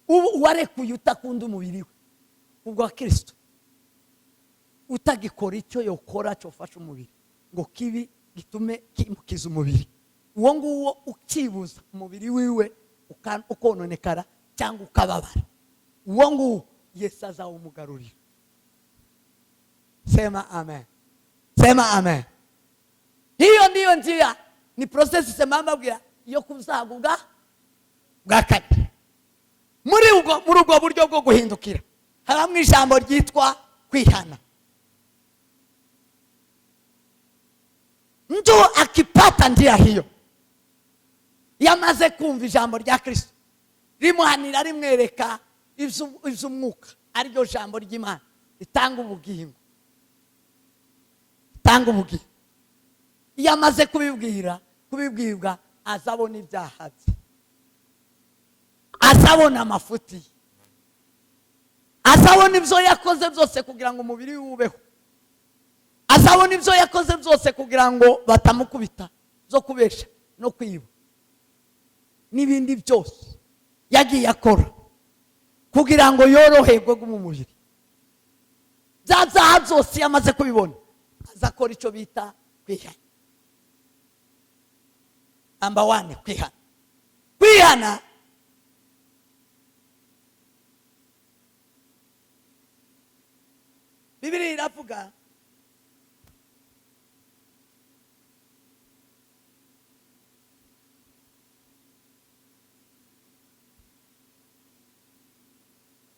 Ubu warekuye utakunda umubiri we ubwa Kristo, utagikora icyo yokora cyofasha umubiri ngo kibi gitume kimukiza umubiri, uwo nguwo ukibuza umubiri wiwe ukononekara cyangwa ukababara, uwo nguwo Yesu azawumugarurira. Sema amen, sema amen. Hiyo ndiyo njia, ni process sema mbabwira yo kuzaguga bwa kabiri. Muri ubwo buryo bwo guhindukira habamo ijambo ryitwa kwihana. Mtu akipata njia hiyo, yamaze kumva ijambo rya Kristo rimuhanira, rimwereka iby'umwuka, ariryo jambo ry'Imana ritanga ubugingo, ritanga ubugingo. Iyo amaze kubibwirwa, azabona ibyaha bye, azabona amafuti, azabona ibyo yakoze byose kugira ngo umubiri we ubeho, azabona ibyo yakoze byose kugira ngo batamukubita, zo kubesha no kwiba n'ibindi byose yagiye akora kugira ngo yoroherwe mu mubiri. Bya byaha byose yamaze kubibona, azakora icyo bita kwihana. Namba 1, kwihana. Kwihana Bibiliya iravuga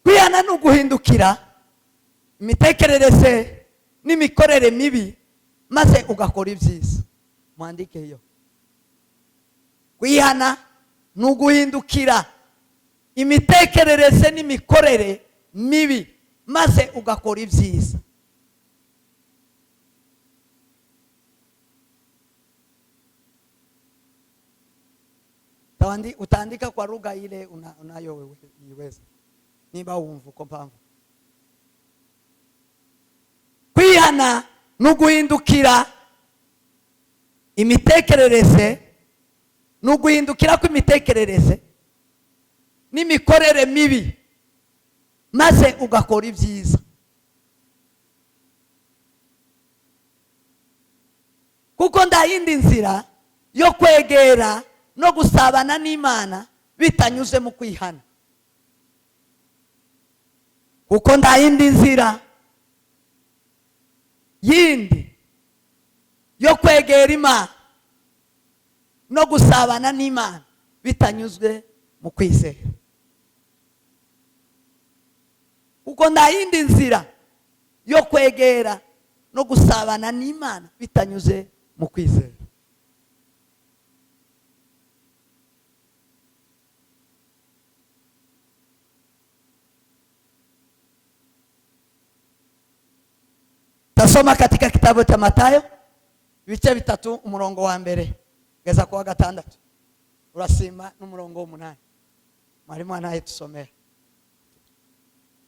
kwihana ni uguhindukira imitekerereze n'imikorere mibi maze ugakora ibyiza. Mwandike hiyo. Kwihana ni uguhindukira imitekerereze n'imikorere mibi maze ugakora ibyiza. Utaandika kwa lugha ile unayo wewe iweza. Niba wumva uko mpamvu. Kwihana ni uguhindukira imitekerereze, ni uguhindukira kw'imitekerereze n'imikorere mibi maze ugakora ibyiza. Kuko nta yindi nzira yo kwegera no gusabana n'Imana bitanyuze mu kwihana. Kuko nta yindi nzira yindi yo kwegera Imana no gusabana n'Imana bitanyuzwe mu kwizera. Kuko nta yindi nzira yo kwegera no gusabana n'Imana bitanyuze mu kwizera. Tasoma katika kitabu cha Mathayo ibice 3 umurongo wa 1 kugeza kwa 6. Urasima n'umurongo wa 8. Mwalimu anaye tusomera.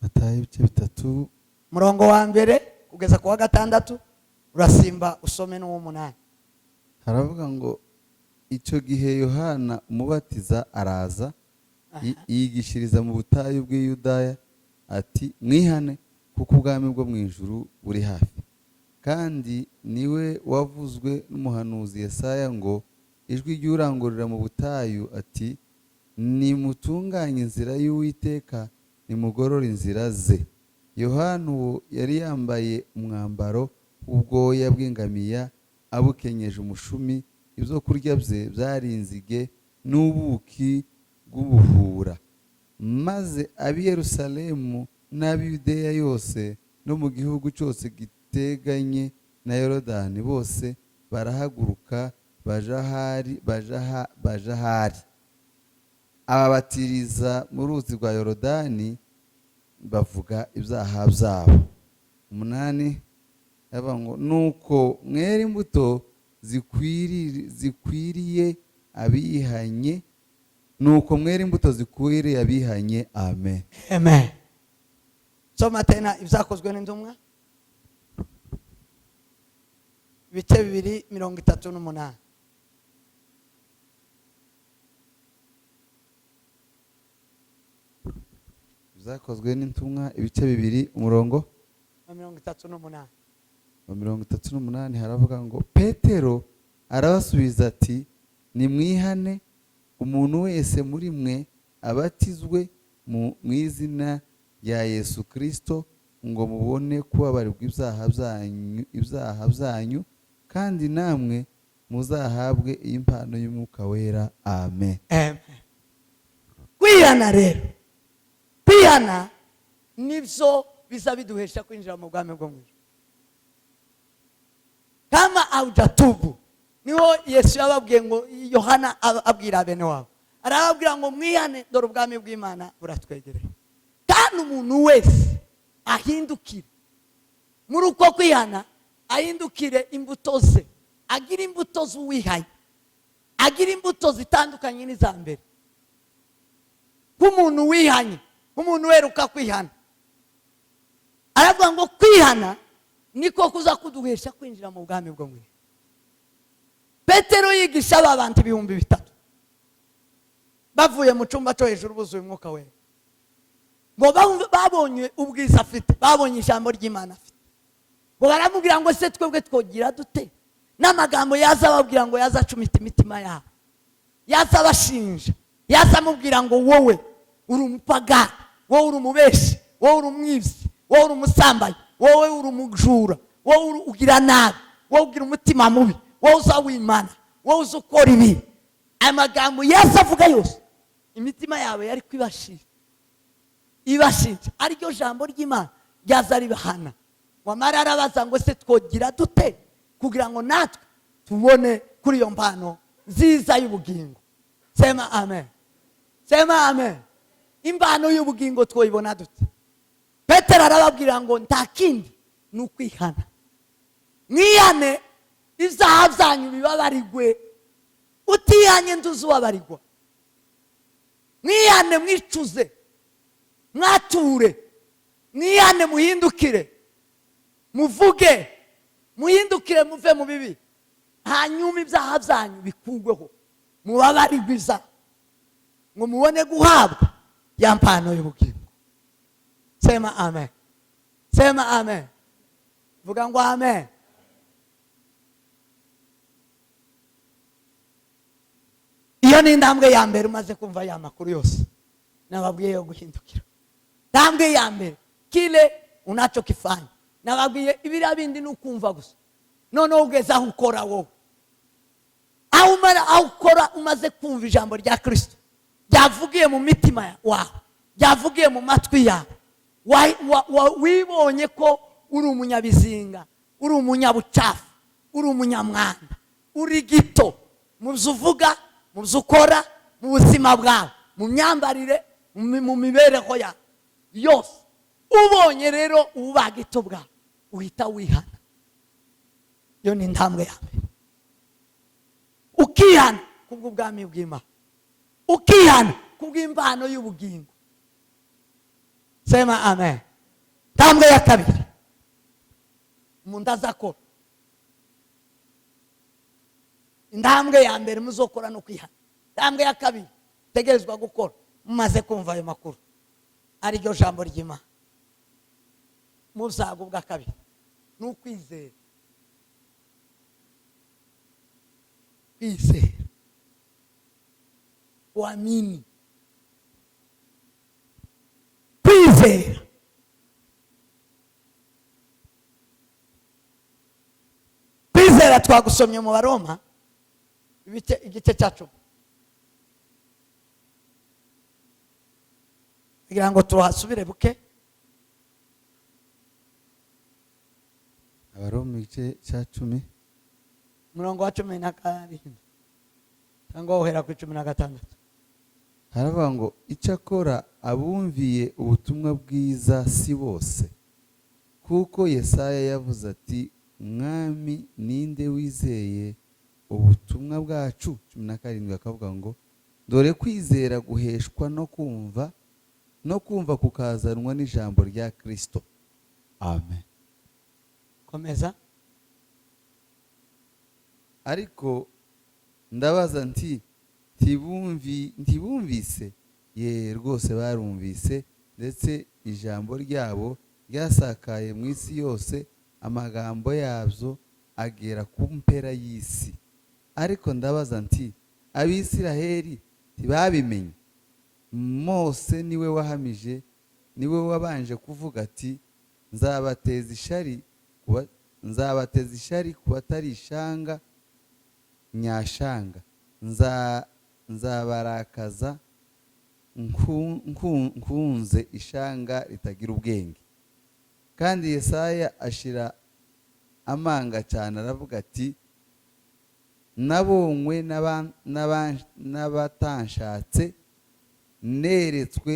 Mathayo ibice 3 umurongo wa 1 kugeza kwa 6, urasimba usome n'uwo 8. Haravuga ngo icyo gihe Yohana umubatiza araza yigishiriza mu butayu bw'i Yudaya ati mwihane kuko ubwami bwo mu ijuru buri hafi. Kandi niwe wavuzwe n'umuhanuzi Yesaya ngo ijwi ry'urangurura mu butayu ati nimutunganye inzira y'Uwiteka, nimugorore inzira ze. Yohana uwo yari yambaye umwambaro w'ubwoya bw'ingamiya abukenyeje umushumi, ibyo kurya bye byari inzige n'ubuki bw'ubuhura. Maze ab'i Yerusalemu n'ab'i Yudeya yose no mu gihugu cyose giteganye na Yorodani bose Barahaguruka baja ahari, baja ahari, ababatiriza mu ruzi rwa Yorodani, bavuga ibyaha byabo. 8 avuga ngo nuko mwera imbuto zikwiriye abihanye, nuko mwera imbuto zikwiriye abihanye. Amen. Amen. Soma tena Ibyakozwe n'Intumwa ibice 2:38. Ibyakozwe n'Intumwa ibice 2 umurongo wa 38. Wa 38 haravuga ngo Petero arabasubiza ati nimwihane, umuntu wese muri mwe abatizwe mu izina rya Yesu Kristo, ngo mubone kubabarirwa ibyaha byanyu, kandi namwe muzahabwe impano y'Umwuka Wera. Amen. Amen. Kwihana rero, kwihana nibyo biza biduhesha kwinjira mu bwami bwo mu ijuru. Kama haujatubu, niho Yesu yababwiye ngo Yohana abwira bene wabo, arababwira ngo mwihane, dore ubwami bw'Imana buratwegereye. Kandi umuntu wese ahindukire muri uko kwihana, ahindukire imbuto ze, agira imbuto z'uwihanye, agira imbuto zitandukanye n'iza mbere. Nk'umuntu wihanye, nk'umuntu weruka kwihana, aravuga ngo kwihana niko kuza kuduhesha kwinjira mu bwami bwo mu ijuru. Petero yigisha aba bantu 3000 bavuye mu cyumba cyo hejuru buzuye Umwuka Wera, ngo babonye ubwiza afite, babonye ijambo ry'Imana afite, ngo baramubwira ngo se twebwe twogira dute? N'amagambo yaza ababwira ngo yaza acumita imitima yabo, yaza abashinja, yaza amubwira ngo wowe uri umupagani, wowe uri umubeshi, wowe uri umwibyi, wowe uri umusambanyi, wowe uri umujura, wowe ugira nabi, wowe ugira umutima mubi, wowe uza wimana, wowe uza ukora ibi. Aya magambo yaza avuga yose, imitima yawe yari kwibashira, ibashinja, ariryo jambo ry'Imana ryaza ribahana. Wamara arabaza ngo se twogira dute kugira ngo natwe tubone kuri iyo mpano nziza y'ubugingo? Sema amen. Sema amen. Impano y'ubugingo twoyibona dute? Petero arababwira ngo nta kindi ni ukwihana. Mwihane ibyaha byanyu bibabarigwe, utihanye ntuzubabarigwa. Mwihane mwicuze, mwature, mwihane muhindukire, muvuge, muhindukire muve mu bibi, hanyuma ibyaha byanyu bikugweho, mubabarigwe ibyaha, ngo mubone guhabwa ya mpano y'ubugingo. Sema amen. Sema amen. Vuga ngo amen. Iyo ni intambwe ya mbere umaze kumva ya makuru yose nababwiye yo guhindukira. Intambwe ya mbere kile unachokifanya, nababwiye ibiriya bindi ni ukumva gusa, noneho ugeze aho ukora wowe, aho umara aho ukora umaze kumva ijambo rya Kristo ryavugiye mu mitima wawe, ryavugiye mu matwi yawe, wibonye ko uri umunyabizinga, uri umunyabucafu, uri umunyamwanda, uri gito mu byo uvuga, mu byo ukora, mu buzima bwawe, mu myambarire, mu mibereho yawe yose. Ubonye rero uba gito bwawe, uhita wihana. Iyo ni intambwe ya mbere. Ukihana kubw'ubwami bw'Imana, ukihana kubw'impano y'ubugingo. Sema amen. Intambwe ya kabiri umuntu azakora, intambwe ya mbere muzokora no kwihana. Intambwe ya kabiri tegerezwa gukora mumaze kumva ayo makuru, ari ryo jambo ry'Imana, muzago bwa kabiri ni ukwizera. Kwizera, kuamini, kwizera. Kwizera twagusomye mu Baroma igice cya 10, kugira ngo tuhasubire buke. Abaroma igice cya 10 Umurongo wa 17 cyangwa uhera ku 16. Haravuga ngo: "Icyakora abumviye ubutumwa bwiza si bose, kuko Yesaya yavuze ati: 'Mwami, ninde wizeye ubutumwa bwacu?'" 17 akavuga ngo: "Dore kwizera guheshwa no kumva, no kumva kukazanwa n'ijambo rya Kristo." Amen. Komeza. Ariko ndabaza nti: Ntibumvise? Ye, rwose barumvise, ndetse ijambo ryabo ryasakaye mu isi yose, amagambo yabyo agera ku mpera y'isi. Ariko ndabaza nti: Abisiraheli ntibabimenye? Mose niwe wahamije, niwe wabanje kuvuga ati: 'Nzabateza ishari ku batari ishanga nyashanga, nzabarakaza nkunze ishanga ritagira ubwenge.' Kandi Yesaya ashira amanga cyane, aravuga ati: 'Nabonywe n'abatanshatse, neretswe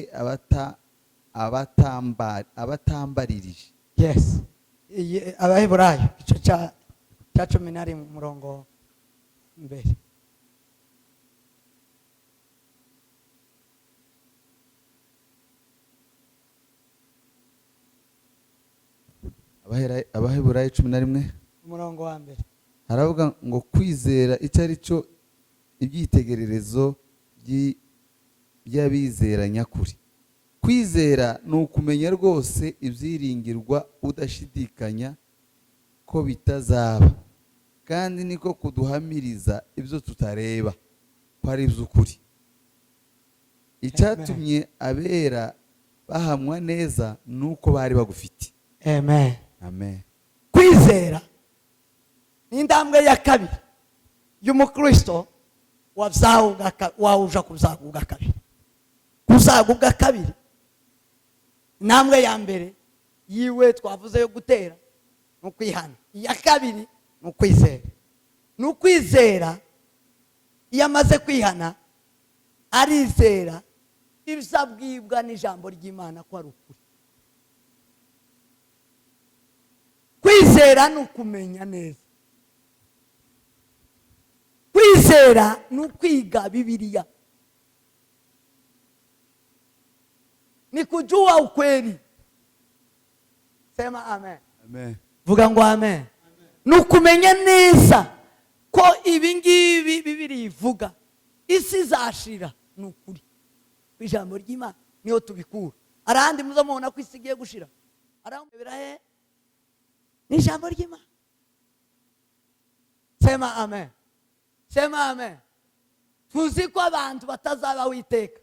abatambaririje.'" Yes. Abaheburayo igice cya 11, umurongo mbere. Abaheburayo 11. Umurongo wa mbere. Haravuga ngo: "Kwizera icyo ari cyo, ibyitegererezo by'abizera nyakuri. Kwizera ni ukumenya rwose ibyiringirwa, udashidikanya ko bitazaba, kandi niko kuduhamiriza ibyo tutareba ko ari iby'ukuri. Icyatumye abera bahamwa neza ni uko bari bagufite." Amen. Amen. Kwizera ni intambwe ya kabiri y'umukristo wawuja kubyagwa ubwa kabiri. Kubyagwa ubwa kabiri, intambwe ya mbere yiwe twavuze yo gutera ni ukwihana, iya kabiri ni ukwizera. Ni ukwizera, iyo amaze kwihana arizera ibyo abwibwa n'ijambo ry'Imana ko ari ukuri. Kwizera ni ukumenya neza. Kwizera ni ukwiga Bibiliya, ni kujua ukweli. Sema amen. Amen. Vuga ngo amen. Ni ukumenya neza ko ibi ngibi Bibiliya ivuga, isi izashira, ni ukuri. Ijambo ry'Imana niyo tubikura. Arahandi muzo mubona ko isi igiye gushira, arahandi he? Ni ijambo ry'Imana. Sema amen. Sema amen. Tuzi ko abantu batazabaho iteka.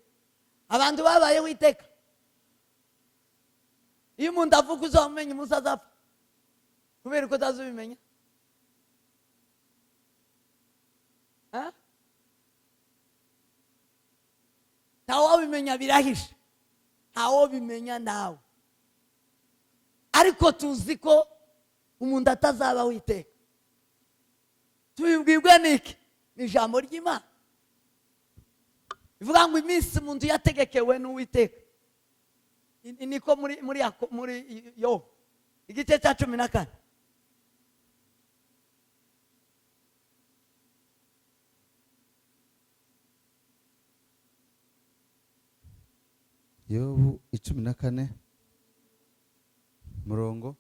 Abantu babayeho iteka. Iyo umuntu avuga uzamumenya umunsi azapfa, kubera ko utazubimenya. Ha? Ntawabimenya, birahishe, ntawabimenya nawe. Ariko tuzi ko umuntu atazabaho iteka. Tubibwirwe n'iki? Ni ijambo ry'Imana ivuga ngo iminsi umuntu yategekewe n'Uwiteka. Niko muri Yobu igice cya 14. Yobu 14, murongo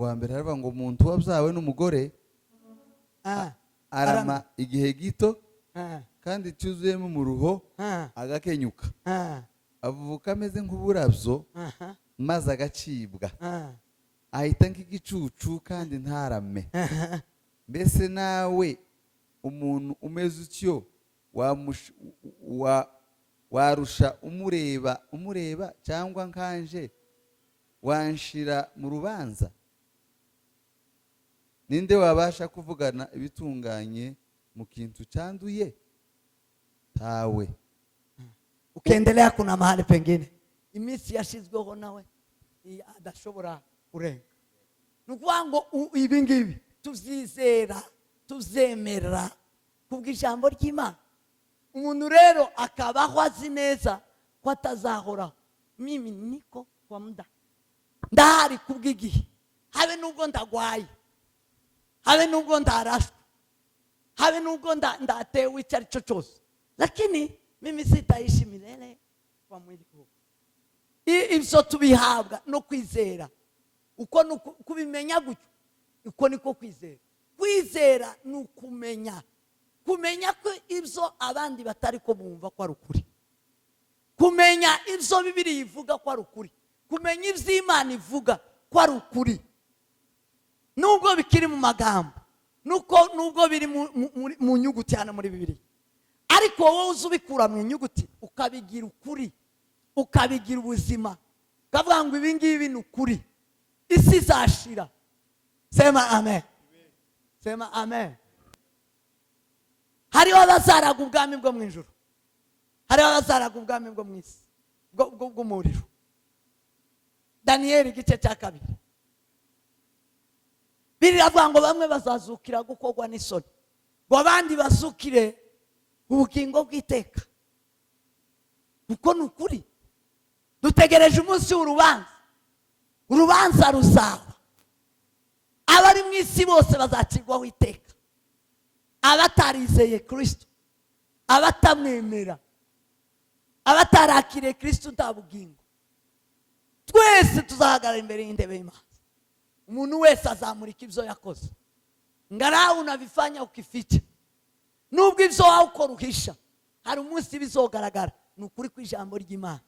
wa mbere, haravuga ngo: "Umuntu wabyawe n'umugore arama igihe gito, kandi cyuzuyemo umuruho, agakenyuka, avuka ameze nk'uburabyo, maze agacibwa, ahita nk'igicucu kandi ntarame. Mbese nawe umuntu umeze utyo warusha umureba, cyangwa nkanje wanshira mu rubanza? Ninde wabasha kuvugana ibitunganye mu kintu cyanduye? Tawe." Ukiendelea kuna mahali pengine iminsi yashizweho nawe adashobora kurenga. Ni ukuvuga ngo ibi ngibi Tubyizera, tubyemera kubw'ijambo ry'Imana. Umuntu rero akabaho azi neza ko atazahoraho. Mimi niko kwa muda, ndahari kubw'igihe, habe nubwo ndagwaye, habe nubwo ndarashwe, habe nubwo ndatewe icyo ari cyo cyose, lakini mimi sitaishi milele kwa mwili huu. Ibyo tubihabwa no kwizera. Uko ni kubimenya gutyo, uko niko kwizera. Kwizera ni ukumenya, kumenya ko ibyo abandi batari ko bumva ko ari ukuri, kumenya ibyo Bibiliya ivuga ko ari ukuri, kumenya ibyo Imana ivuga ko ari ukuri, nubwo bikiri mu magambo, nuko nubwo biri mu nyuguti hano muri Bibiliya, ariko wowe uzi ubikura mu nyuguti ukabigira ukuri, ukabigira ubuzima, ukavuga ngo ibi ngibi ni ukuri, isi izashira. Sema amen, sema amen. Hariho abazaraga ubwami bwo mu ijuru, hariho abazaraga ubwami bwo mu isi bw'umuriro. Daniyeli igice cya 2, biravuga ngo bamwe bazazukira gukorwa n'isoni, ngo abandi bazukire ubugingo bw'iteka. Kuko ni ukuri, dutegereje umunsi w'urubanza. Urubanza ruzaba, abari mu isi bose bazacirwaho iteka, abatarizeye Kristo, abatamwemera, abatarakiriye Kristo nta bugingo. Twese tuzahagarara imbere y'intebe y'Imana. Umuntu wese azamurika ibyo yakoze. Ngarau unavifanya ukificha, nubwo ibyo wawe ukora uhisha, hari umunsi bizogaragara. Ni ukuri kw'ijambo ry'Imana,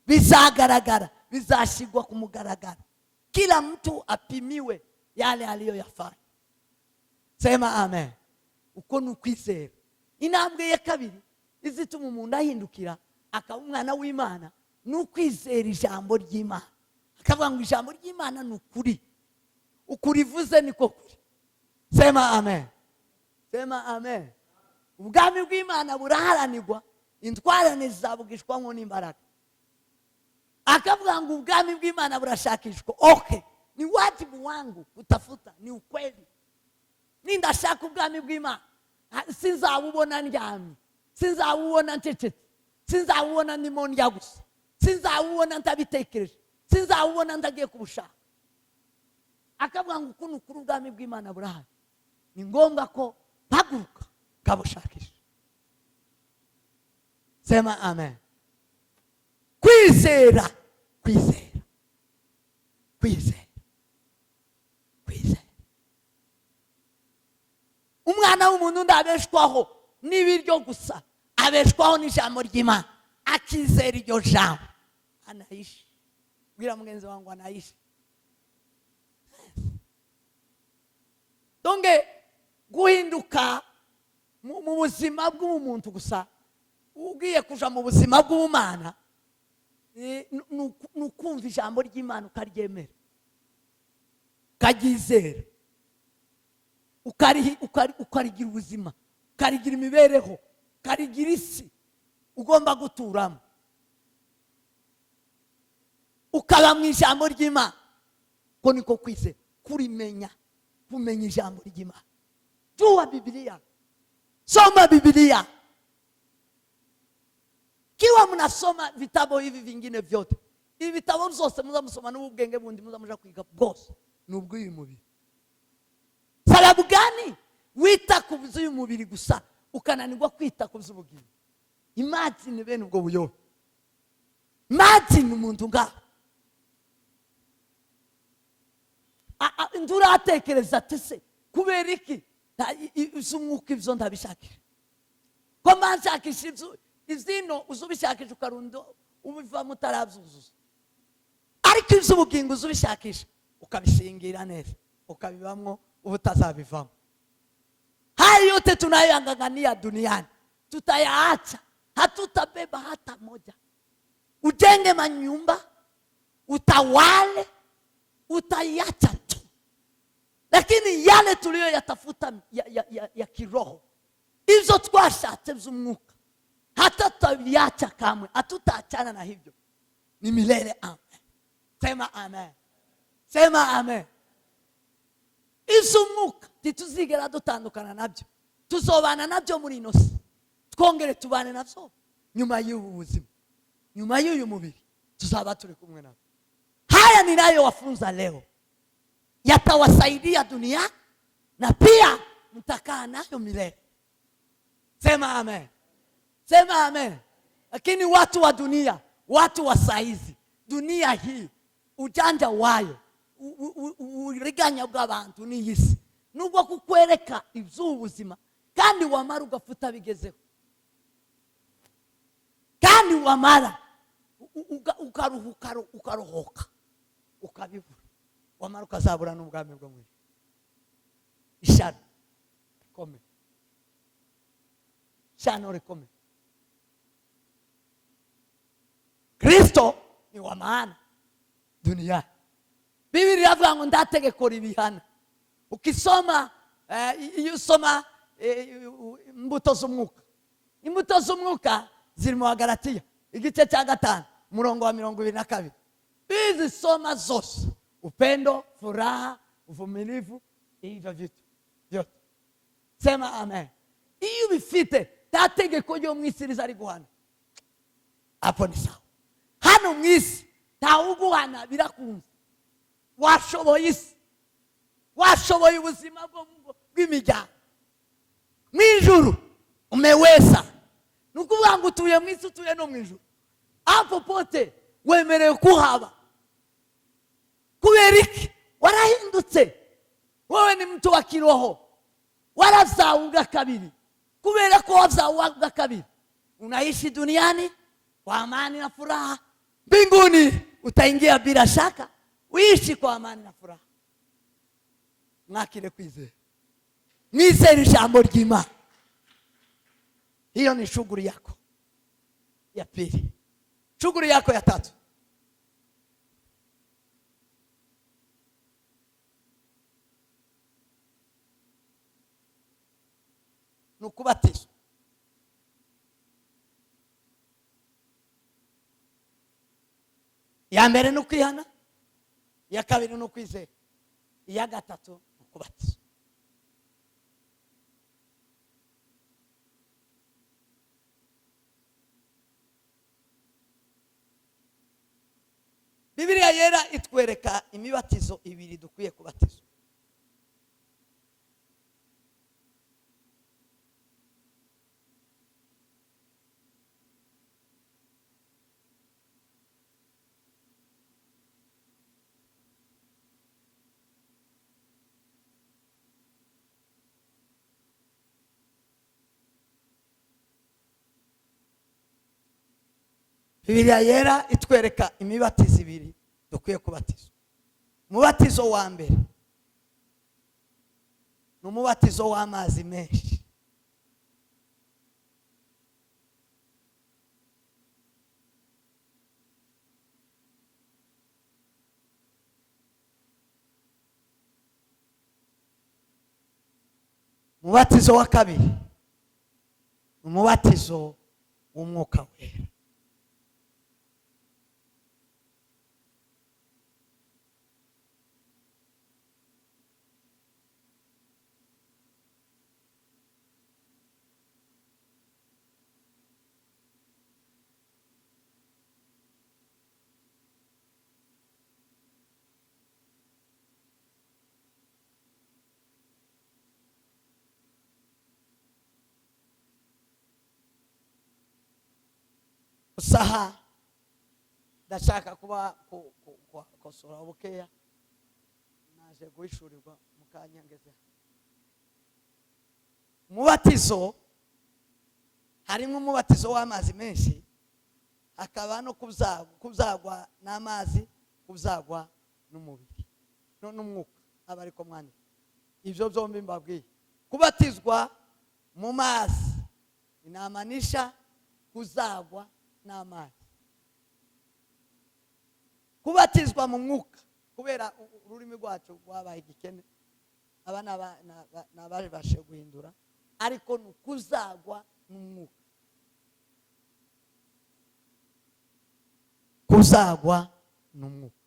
bizagaragara, bizashyirwa ku mugaragaro. Kila mtu apimiwe yale aliyoyafanya. Sema amen. Uko ni ukwizera. Intambwe ya kabiri izituma umuntu ahindukira akaba umwana w'Imana ni ukwizera ijambo ry'Imana, akavuga ngo ijambo ry'Imana ni ukuri, ukurivuze niko kuri. Sema amen, sema amen. Ubwami bw'Imana buraharanirwa, intwarane zizabugishwamo n'imbaraga. Akavuga ngo ubwami bw'Imana burashakishwa. Okay, ni wajibu wangu kutafuta, ni ukweli. Nindashaka ubwami bw'Imana, sinzabubona ndyamye, sinzabubona ncecetse, sinzabubona ndimo ndya gusa, sinzabubona ntabitekereje, sinzabubona ndagiye kubushaka. Akavuga ngo ukuntu kuri ubwami bw'Imana burahari, ni ngombwa ko mpaguruka kabushakisha. Sema amen. Kwizera, kwizera, kwizera, kwizera. Umwana w'umuntu ndabeshwaho n'ibiryo gusa, abeshwaho n'ijambo ry'Imana, akizera iryo jambo anaishi. Bwira mugenzi wangu anaishi. Donge guhinduka mu buzima bw'umuntu gusa, ugiye kuja mu buzima bw'Imana, ni ukumva ijambo ry'Imana ukaryemera, ukaryizera, ukarigira ubuzima, ukarigira imibereho, ukarigira isi ugomba guturamo, ukaba mu ijambo ry'Imana. Ko niko kwizera, kurimenya, kumenya ijambo ry'Imana. Jua Biblia, soma Biblia. Kiwa mnasoma vitabu hivi vingine vyote, ibi bitabo byose muzamusoma n'ubwenge bundi muzamuja kwiga bwose ni ubw'uyu mubiri. Sababu gani wita ku by'uyu mubiri gusa ukananirwa kwita ku by'ubugingo? Imagine bene ubwo buyobe. Imagine umuntu ngaho nduratekereza ati se kubera iki iby'umwuka ibyo ndabishakisha, ko mba nshakisha ibyino uzubishakisha ukarunda ubivamo utarabyuzuza, ariko iby'ubugingo uzubishakisha ukabishingira neza ukabibamwo ubutazabivamo. Haya yote tunayoangangania duniani tutayaacha, hatutabeba hata moja. Ujenge manyumba, utawale, utaiacha tu, lakini yale tuliyoyatafuta ya kiroho, izo twashatse z'umwuka, hata tutaviacha kamwe, hatutaachana na hivyo, ni milele. Amen. Sema amen, sema amen. Iby'umwuka ntituzigera dutandukana nabyo, tuzobana nabyo muri ino si, twongere tubane nabyo nyuma y'ubu buzima, nyuma y'uyu mubiri tuzaba turi kumwe nabyo. Haya ninayowafunza leo yatawasaidia dunia na pia mtakaa nayo milele. Sema amen, sema amen. Lakini watu wa dunia, watu wa saizi, dunia hii ujanja wayo, uburiganya bw'abantu n'iyi si nubwo kukwereka iby'ubuzima, kandi wamara ugafuta bigezeho, kandi wamara ukaruhuka, ukaruhuka ukabibura, wamara ukazabura n'ubwami bwo mu ijuru. Ishano rikomeye, ishano rikomeye. Kristo ni wa maana duniani. Biblia iravuga ngo ndategeko ribihana. Ukisoma iyo usoma imbuto z'umwuka, imbuto z'umwuka ziri mu Bagalatiya igice cya 5 umurongo wa 22. Izi soma zose, upendo, furaha, uvumilivu, hivyo vitu vyote. Sema amen. Iyo ubifite, nta tegeko ryo mu isi rizari guhana. Hapo ni sawa. Hano mu isi ntawuguhana, birakunze. Washoboye isi, washoboye ubuzima bw'imiryango. Mu ijuru umeweza. Ni ukuvuga ngo utuye mu isi, utuye no mu ijuru. Hapo pote wemerewe kuhaba. Kubera iki? Warahindutse. Wewe ni mtu wa kiroho. Waravyawe ubwa kabiri. Kubera ko wavyawe ubwa kabiri, unaishi duniani kwa amani na furaha. Mbinguni utaingia bila shaka, uishi kwa amani na furaha. Mwakire kwizera, mwizere ijambo ry'Imana. Hiyo ni shughuli yako ya pili. Shughuli yako ya tatu, ni ukubatizwa. Iya mbere ni ukwihana, iya kabiri ni ukwizera, iya gatatu ni ukubatizwa. Bibiliya yera itwereka imibatizo ibiri dukwiye kubatizwa. Bibiliya yera itwereka imibatizo ibiri dukwiye kubatizwa. Umubatizo wa mbere ni umubatizo w'amazi menshi. Umubatizo wa kabiri ni umubatizo w'umwuka wera. Saha ndashaka kuba kosora bukeya, naje guhishurirwa mu kanya ngeze. Umubatizo, harimo umubatizo w'amazi menshi, hakaba no kubyagwa n'amazi, kubyagwa n'umubiri n'umwuka, aba ariko mwandika. Ibyo byombi mbabwiye. Kubatizwa mu mazi inamaanisha kuzagwa n'amazi. Kubatizwa mu mwuka, kubera ururimi rwacu rwabaye igikene, aba n'ababashe guhindura, ariko ni ukuzagwa n'umwuka. Kuzagwa n'umwuka,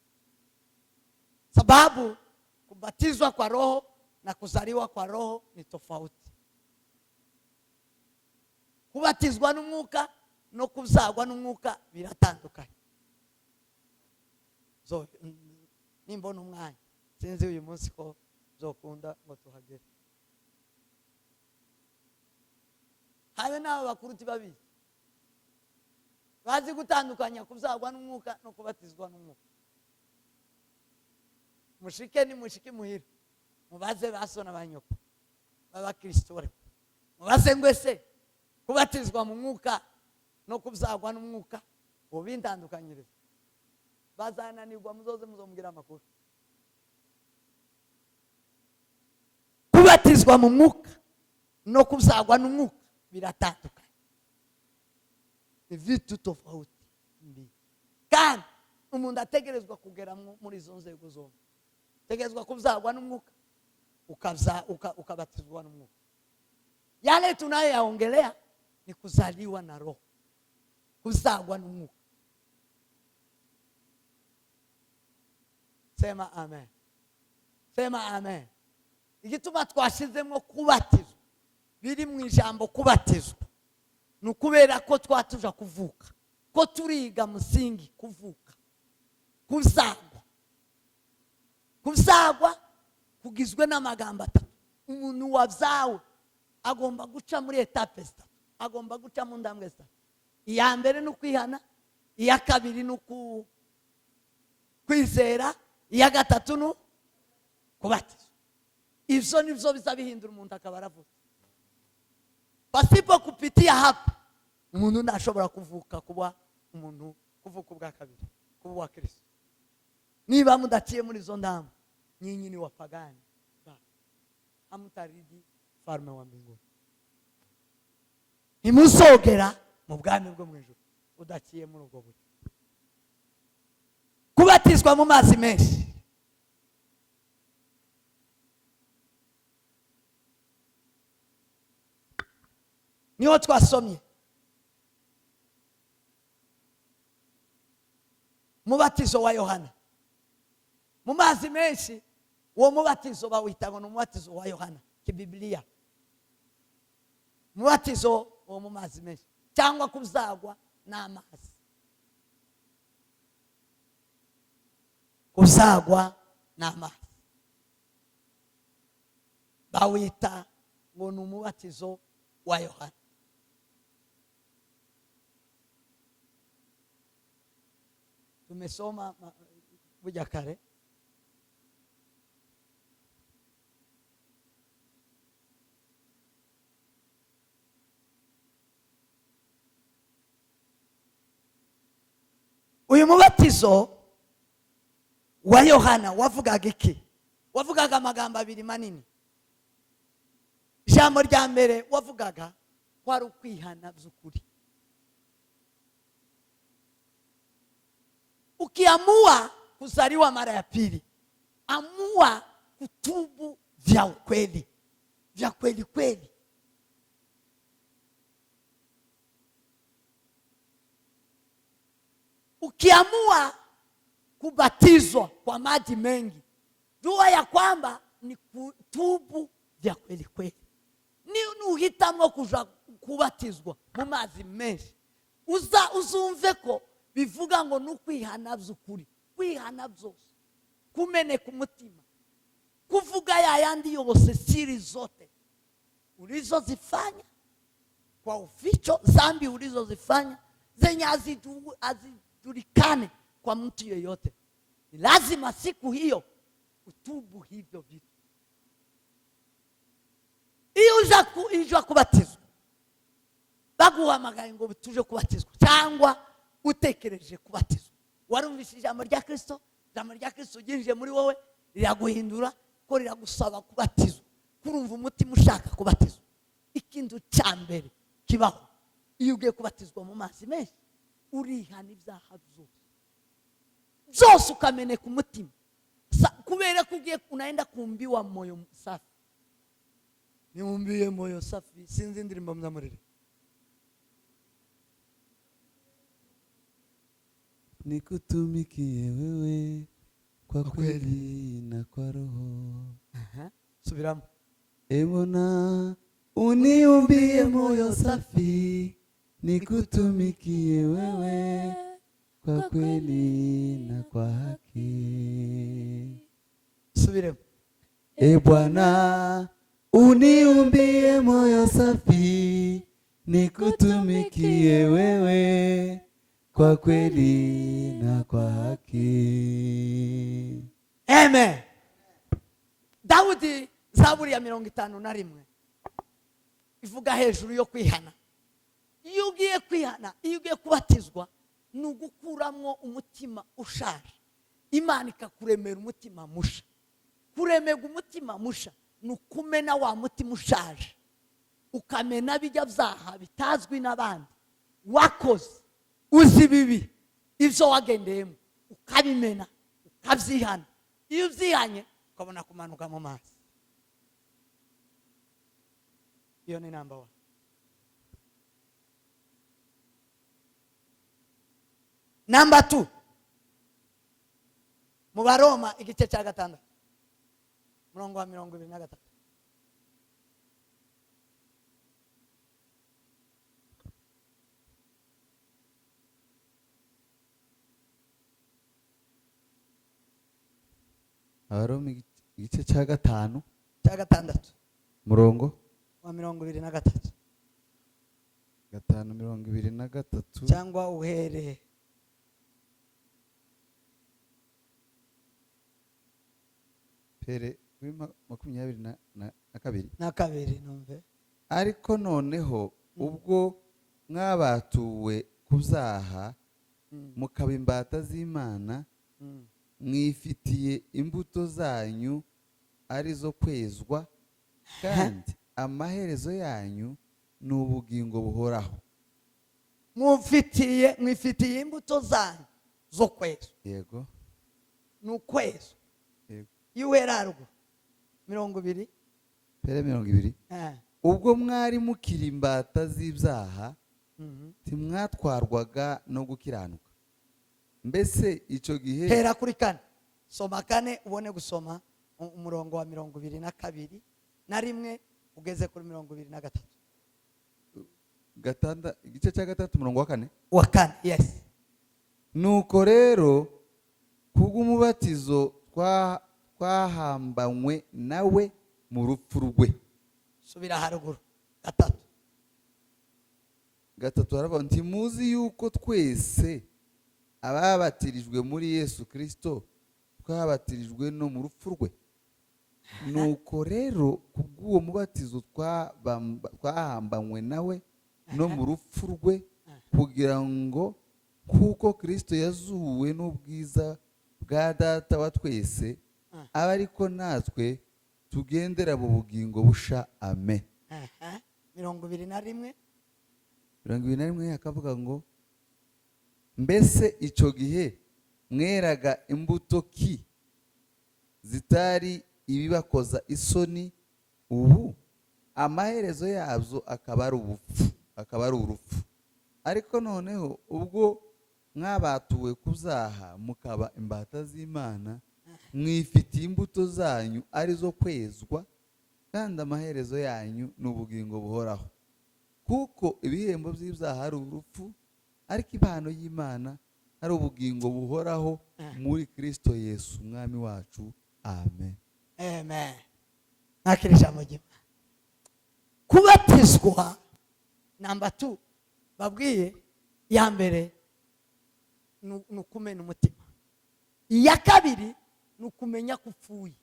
sababu kubatizwa kwa roho na kuzaliwa kwa roho ni tofauti. Kubatizwa n'umwuka no kuzagwa n'umwuka biratandukanye. So nimbona umwanya, sinzi uyu munsi ko zokunda ngo tuhagere. Habe n'abo bakuru tibabizi, bazi gutandukanya kuzagwa n'umwuka no kubatizwa n'umwuka. Mushike ni mushike muhira, mubaze baso na banyoko b'abakristo bari, mubaze ngwese kubatizwa mu mwuka no kuzagwa n'umwuka ubindandukanyiriza. Bazananirwa, muzoze muzombwira amakuru. Kubatizwa mu mwuka no kuzagwa n'umwuka biratandukanye, ni vitu tofauti mbili. Kandi umuntu ategerezwa kugera muri izo nzego zombi. Ategerezwa kuzagwa n'umwuka, ukabatizwa n'umwuka. Yale tunayoyaongelea ni kuzaliwa na roho, kuzagwa n'umwuka. Sema amen. Sema amen. Igituma twashizemo kubatizwa biri mu ijambo kubatizwa ni ukubera ko twatuja kuvuka, ko turiga musingi kuvuka, kuzagwa. Kuzagwa kugizwe n'amagambo atatu. Umuntu wabyawe agomba guca muri etape zitatu, agomba guca mu ndambwe zitatu. Iya mbere ni ukwihana, iya kabiri ni kwizera, iya gatatu ni kubatizwa. Ivyo nivyo biza bihindura umuntu akaba aravutse. Pasipo kupitia hapa umuntu ntashobora kuvuka kuba umuntu, kuvuka ubwa kabiri, kuba uwa Kristo. Niba mudaciye muri izo ndambo, nyinyi ni wapagani, hamutaridi falme wa mbinguni. Ntimuzogera mu bwami bwo mu ijuru udaciye muri ubwo buryo. Kubatizwa mu mazi menshi niho twasomye mubatizo wa Yohana mu mazi menshi. Uwo mubatizo bawita ngo ni umubatizo wa Yohana kibiblia, mubatizo wo mu mazi menshi cyangwa kuzagwa n'amazi. Kuzagwa n'amazi bawita ngo ni umubatizo wa Yohana. Tumesoma burya kare. Uyu mubatizo wa Yohana wavugaga iki? Wavugaga amagambo abiri manini. Ijambo rya mbere wavugaga ko ari ukwihana by'ukuri. Ukiamua kuzaliwa mara ya pili, amua kutubu vya ukweli, vya kweli kweli. Ukiamua kubatizwa kwa maji mengi, jua ya kwamba ni kutubu vya kweli kweli. Ni nuhitamwo kuja kubatizwa mu mazi menshi, uza uzumve ko bivuga ngo ni ukwihana by'ukuri, kwihana byose, kumeneka umutima, kuvuga ya yandi yose, siri zote ulizozifanya kwa uficho, zambi ulizozifanya zenye hazijulikane kwa mtu yeyote. Ni lazima siku hiyo utubu hivyo vitu. Iyo uja kubatizwa, baguhamagaye ngo tuje kubatizwa cyangwa utekereje kubatizwa, warumvise ijambo rya Kristo, ijambo rya Kristo ryinjiye muri wowe riraguhindura, ko riragusaba kubatizwa, kurumva umutima ushaka kubatizwa. Ikintu cya mbere kibaho iyo ugiye kubatizwa mu mazi menshi, urihana ibyaha byose byose, ukameneka umutima. Kubera ko ugiye unaenda kumbiwa moyo safi. Niumbiye moyo safi, sinzi indirimbo mzamurire. Nikutumikie wewe kwa kweli na kwa roho. Subiramo. E Bwana, uniumbie moyo safi, nikutumikie wewe kwa kweli na kwa haki. Subiremo. E Bwana, uniumbie moyo safi, nikutumikie wewe kwa kweli na kwa haki. Amen. Dawudi, Zaburi ya 51 ivuga hejuru yo kwihana. Iyo ugiye kwihana, iyo ugiye kubatizwa, ni ugukuramo umutima ushaje, Imana ikakuremera umutima musha. Kuremerwa umutima musha ni ukumena wa mutima ushaje, ukamena bijya byaha bitazwi n'abandi wakoze, uzi bibi ibyo wagendeyemo, ukabimena, ukabyihana. Iyo ubyihanye ukabona kumanuka mu mazi. Iyo ni number 1. Number 2, mu Baroma igice cya 6 murongo wa 23. Abaroma igice cya 5 cya 6 murongo wa 23. 5:23. Cyangwa uhere pere kuri 22. Na kabiri numve. Ariko noneho ubwo mwabatuwe ku byaha, mukaba imbata z'Imana, mwifitiye imbuto zanyu arizo kwezwa, kandi amaherezo yanyu ni ubugingo buhoraho. Mwifitiye imbuto zanyu zo kwezwa. Yego. Ni ukwezwa. Yego. Iyo uhera haruguru 20. Pere 20. Ubwo mwari mukiri imbata z'ibyaha, ntimwatwarwaga no gukiranuka. Mbese icyo gihe hera kuri 4, soma 4 ubone gusoma umurongo wa 22 na 1 ugeze kuri 23. Igice cya 3 umurongo wa 4. Wa 4, yes. Nuko rero kubw'umubatizo twahambanywe nawe mu rupfu rwe. Subira haruguru 3. 3 haravuga nti muzi yuko twese ababatirijwe muri Yesu Kristo twabatirijwe no mu rupfu rwe. Nuko rero kubw'uwo mubatizo twahambanywe nawe no mu rupfu rwe, kugira ngo kuko Kristo yazuwe n'ubwiza bwa Data wa twese, abe ariko natwe tugendera mu bugingo busha. Amen. 21. 21 akavuga ngo mbese icyo gihe mweraga imbuto ki zitari ibibakoza isoni, ubu amaherezo yazo akaba ari ubupfu, akaba ari urupfu. Ariko noneho ubwo mwabatuwe ku byaha mukaba imbata z'Imana, mwifitiye imbuto zanyu arizo kwezwa, kandi amaherezo yanyu ni ubugingo buhoraho. Kuko ibihembo by'ibyaha ari urupfu, ariko impano y'Imana ari ubugingo buhoraho muri Kristo Yesu Umwami wacu. Amen. Amen. Nakira ijambo ry'Imana. Kubatizwa namba 2 babwiye, ya mbere ni ukumena umutima, iya kabiri ni ukumenya ko upfuye,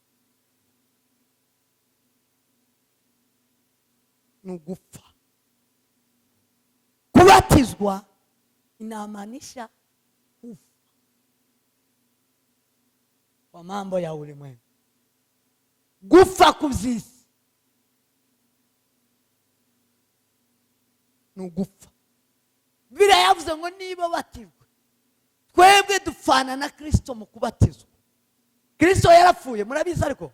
ni ugupfa. Kubatizwa inamaanisha kufa kwa mambo ya ulimwengu, gufa ku by'isi ni ugupfa. Bibiliya yavuze ngo niba batijwe twebwe dupfana na Kristo mu kubatizwa. Kristo yarapfuye, murabizi, ariko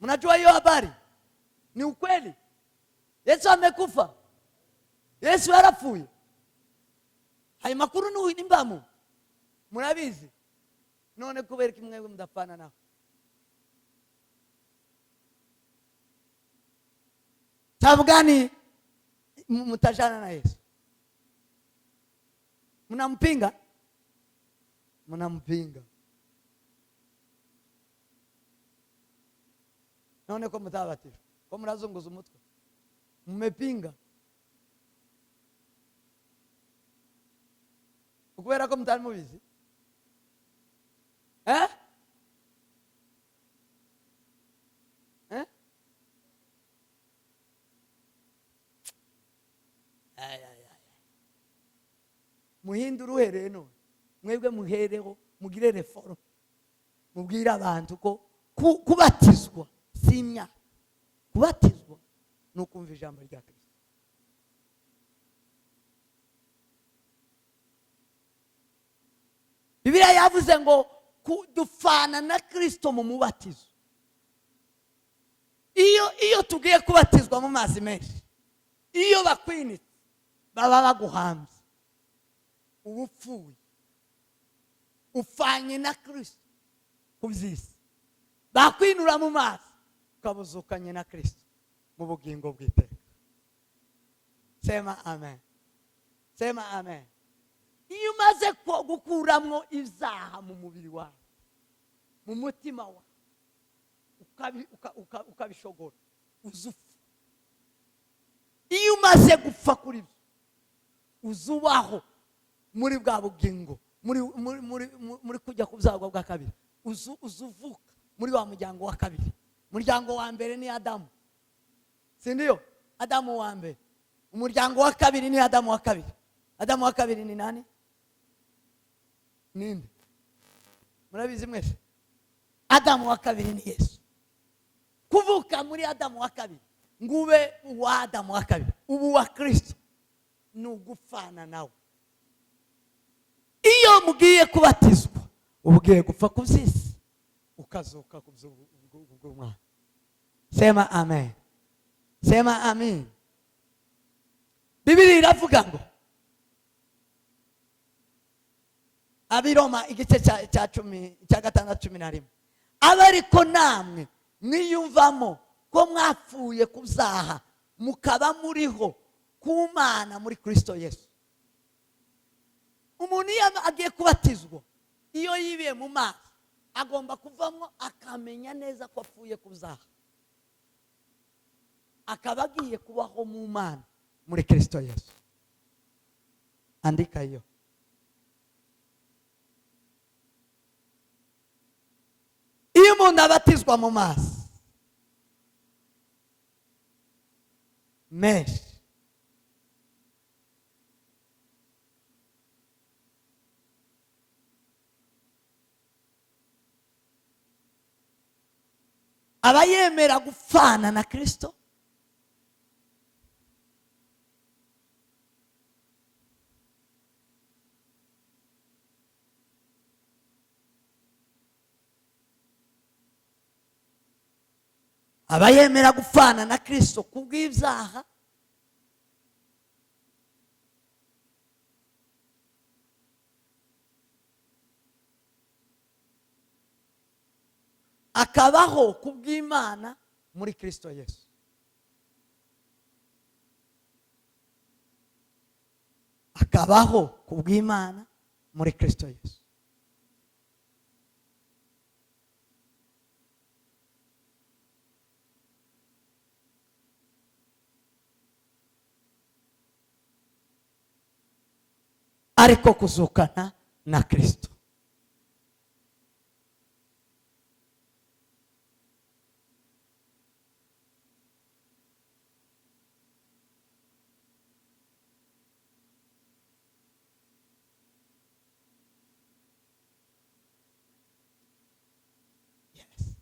mnajua hiyo habari ni ukweli. Yesu amekufa, Yesu yarapfuye. Ayo makuru ni imbamu, murabizi. None kubera ko mwebwe mudapfana nawe? Sababu gani mtajana na Yesu? Mnampinga? Mnampinga. None ko mutabatijwe, ko murazunguza umutwe, mmepinga kubera ko mutari mubizi. Eh? Eh? Ay, ay, ay. Muhindure uhereye none, mwebwe muhereho mugire reforme, mubwire abantu ko kubatizwa si imyaka, kubatizwa ni ukumva ijambo rya Kristo. Bibiliya yavuze ngo dupfana na Kristo mu mubatizo. Iyo tugiye kubatizwa mu mazi menshi, iyo bakwinitse baba baguhambye, uba upfuye, upfanye na Kristo ku by'isi. Bakwinura mu mazi ukabuzukanye na Kristo mu bugingo bw'iteka. Sema amen. Sema amen. Iyo umaze gukuramwo ibyaha mu mubiri wawe, mu mutima wawe, ukabishogora, uzufa. Iyo umaze gupfa kuri byo, uzubaho muri bwa bugingo, muri kujya ku byago bwa kabiri, uzuvuka muri wa muryango wa kabiri. Umuryango wa mbere ni Adamu, si ndio? Adamu wa mbere. Umuryango wa kabiri ni Adamu wa kabiri. Adamu wa kabiri ni nani? Ninde? Murabizi mwese? Adamu wa kabiri ni Yesu. Kuvuka muri Adamu wa kabiri, ngube uwa Adamu wa kabiri, ubu wa Kristo, ni ugupfana nawe. Iyo mugiye kubatizwa, ugiye gupfa ku by'isi, ukazuka ku by'umwana. Sema amen. Sema amen. Bibiliya iravuga ngo Abiroma igice cya cumi, cya gatandatu cumi na rimwe, abariko namwe mwiyumvamo ko mwapfuye ku byaha, mukaba muriho ku Mana muri Kristo Yesu. Umuntu iyo agiye kubatizwa, iyo yibiye mu mazi, agomba kuvamo akamenya neza ko apfuye ku byaha, akaba agiye kubaho mu Mana muri Kristo Yesu. Andika hiyo. Iyo umuntu abatizwa mu mazi menshi, aba yemera gupfana na Kristo, aba yemera gupfana na Kristo kubw'ibyaha, akabaho kubw'Imana muri Kristo Yesu. Akabaho kubw'Imana muri Kristo Yesu. Ariko kuzukana na Kristo. Yes.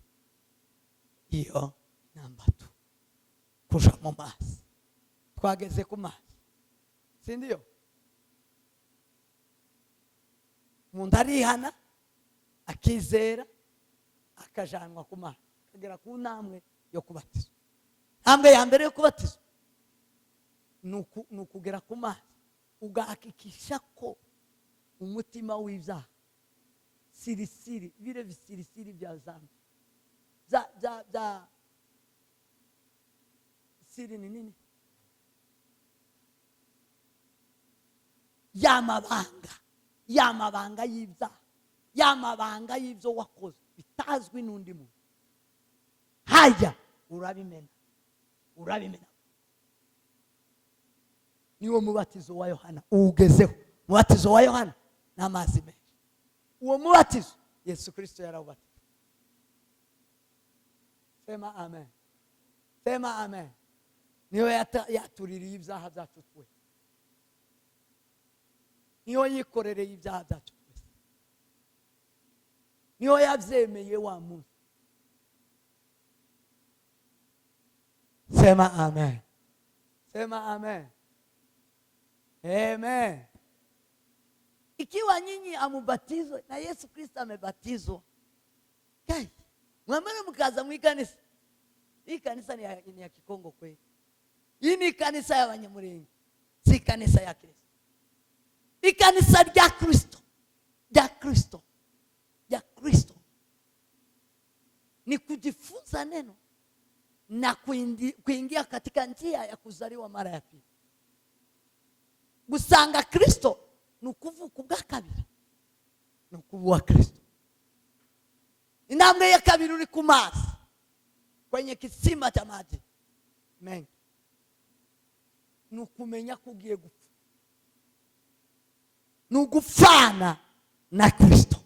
Iyo namba 2. Kuja mu mazi. Twageze ku mazi. Si ndio? Umuntu arihana, akizera, akajanwa ku mazi, akagera ku ntambwe yo kubatizwa. Intambwe ya mbere yo kubatizwa ni ukugera ku mazi, ugahakikisha ko umutima w'ibyaha, sirisiri, bire bisirisiri bya zambi, bya Siri ni nini? Ya mabanga, ya mabanga y'ibyaha, ya mabanga y'ibyo wakoze bitazwi n'undi muntu, hajya urabimena, urabimena. Niwo mubatizo wa Yohana uwugezeho. Mubatizo wa Yohana n'amazi menshi. Uwo mubatizo Yesu Kristo yarawubatije. Sema amen, sema amen. Niyo yatuririye ibyaha byacu twe, niyo yikorereye ibyaha byacu twese, niyo yabyemeye wa munsi. Sema amen, sema amen, amen. Ikiwa nyinyi amubatizwe na Yesu Kristo amebatizwa, kai mwamara mkaza mwikanisa. Hii kanisa ni ya Kikongo kweli. Hii ni kanisa ya Banyamulenge, si kanisa ya Kristo. Hii kanisa rya Kristo, rya Kristo, rya Kristo ni kujifunza neno na kuingia katika njia ya kuzaliwa mara ya pili. Gusanga Kristo ni ukuvuka ubwa kabiri, ni ukuba Kristo. Intambwe ya kabiri uri ku mazi, kwenye kisima cha maji mengi, ni ukumenya ko ugiye gupfa, ni ugupfana na Kristo.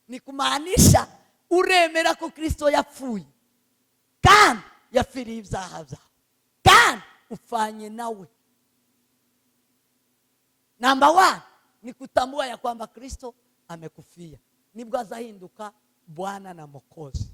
Ni kumaanisha uremera ko Kristo yapfuye kandi yapfiriye ibyaha byawe kandi upfanye nawe. Namba 1 ni kutambua ya kwamba Kristo amekufia, nibwo azahinduka Bwana na Mwokozi.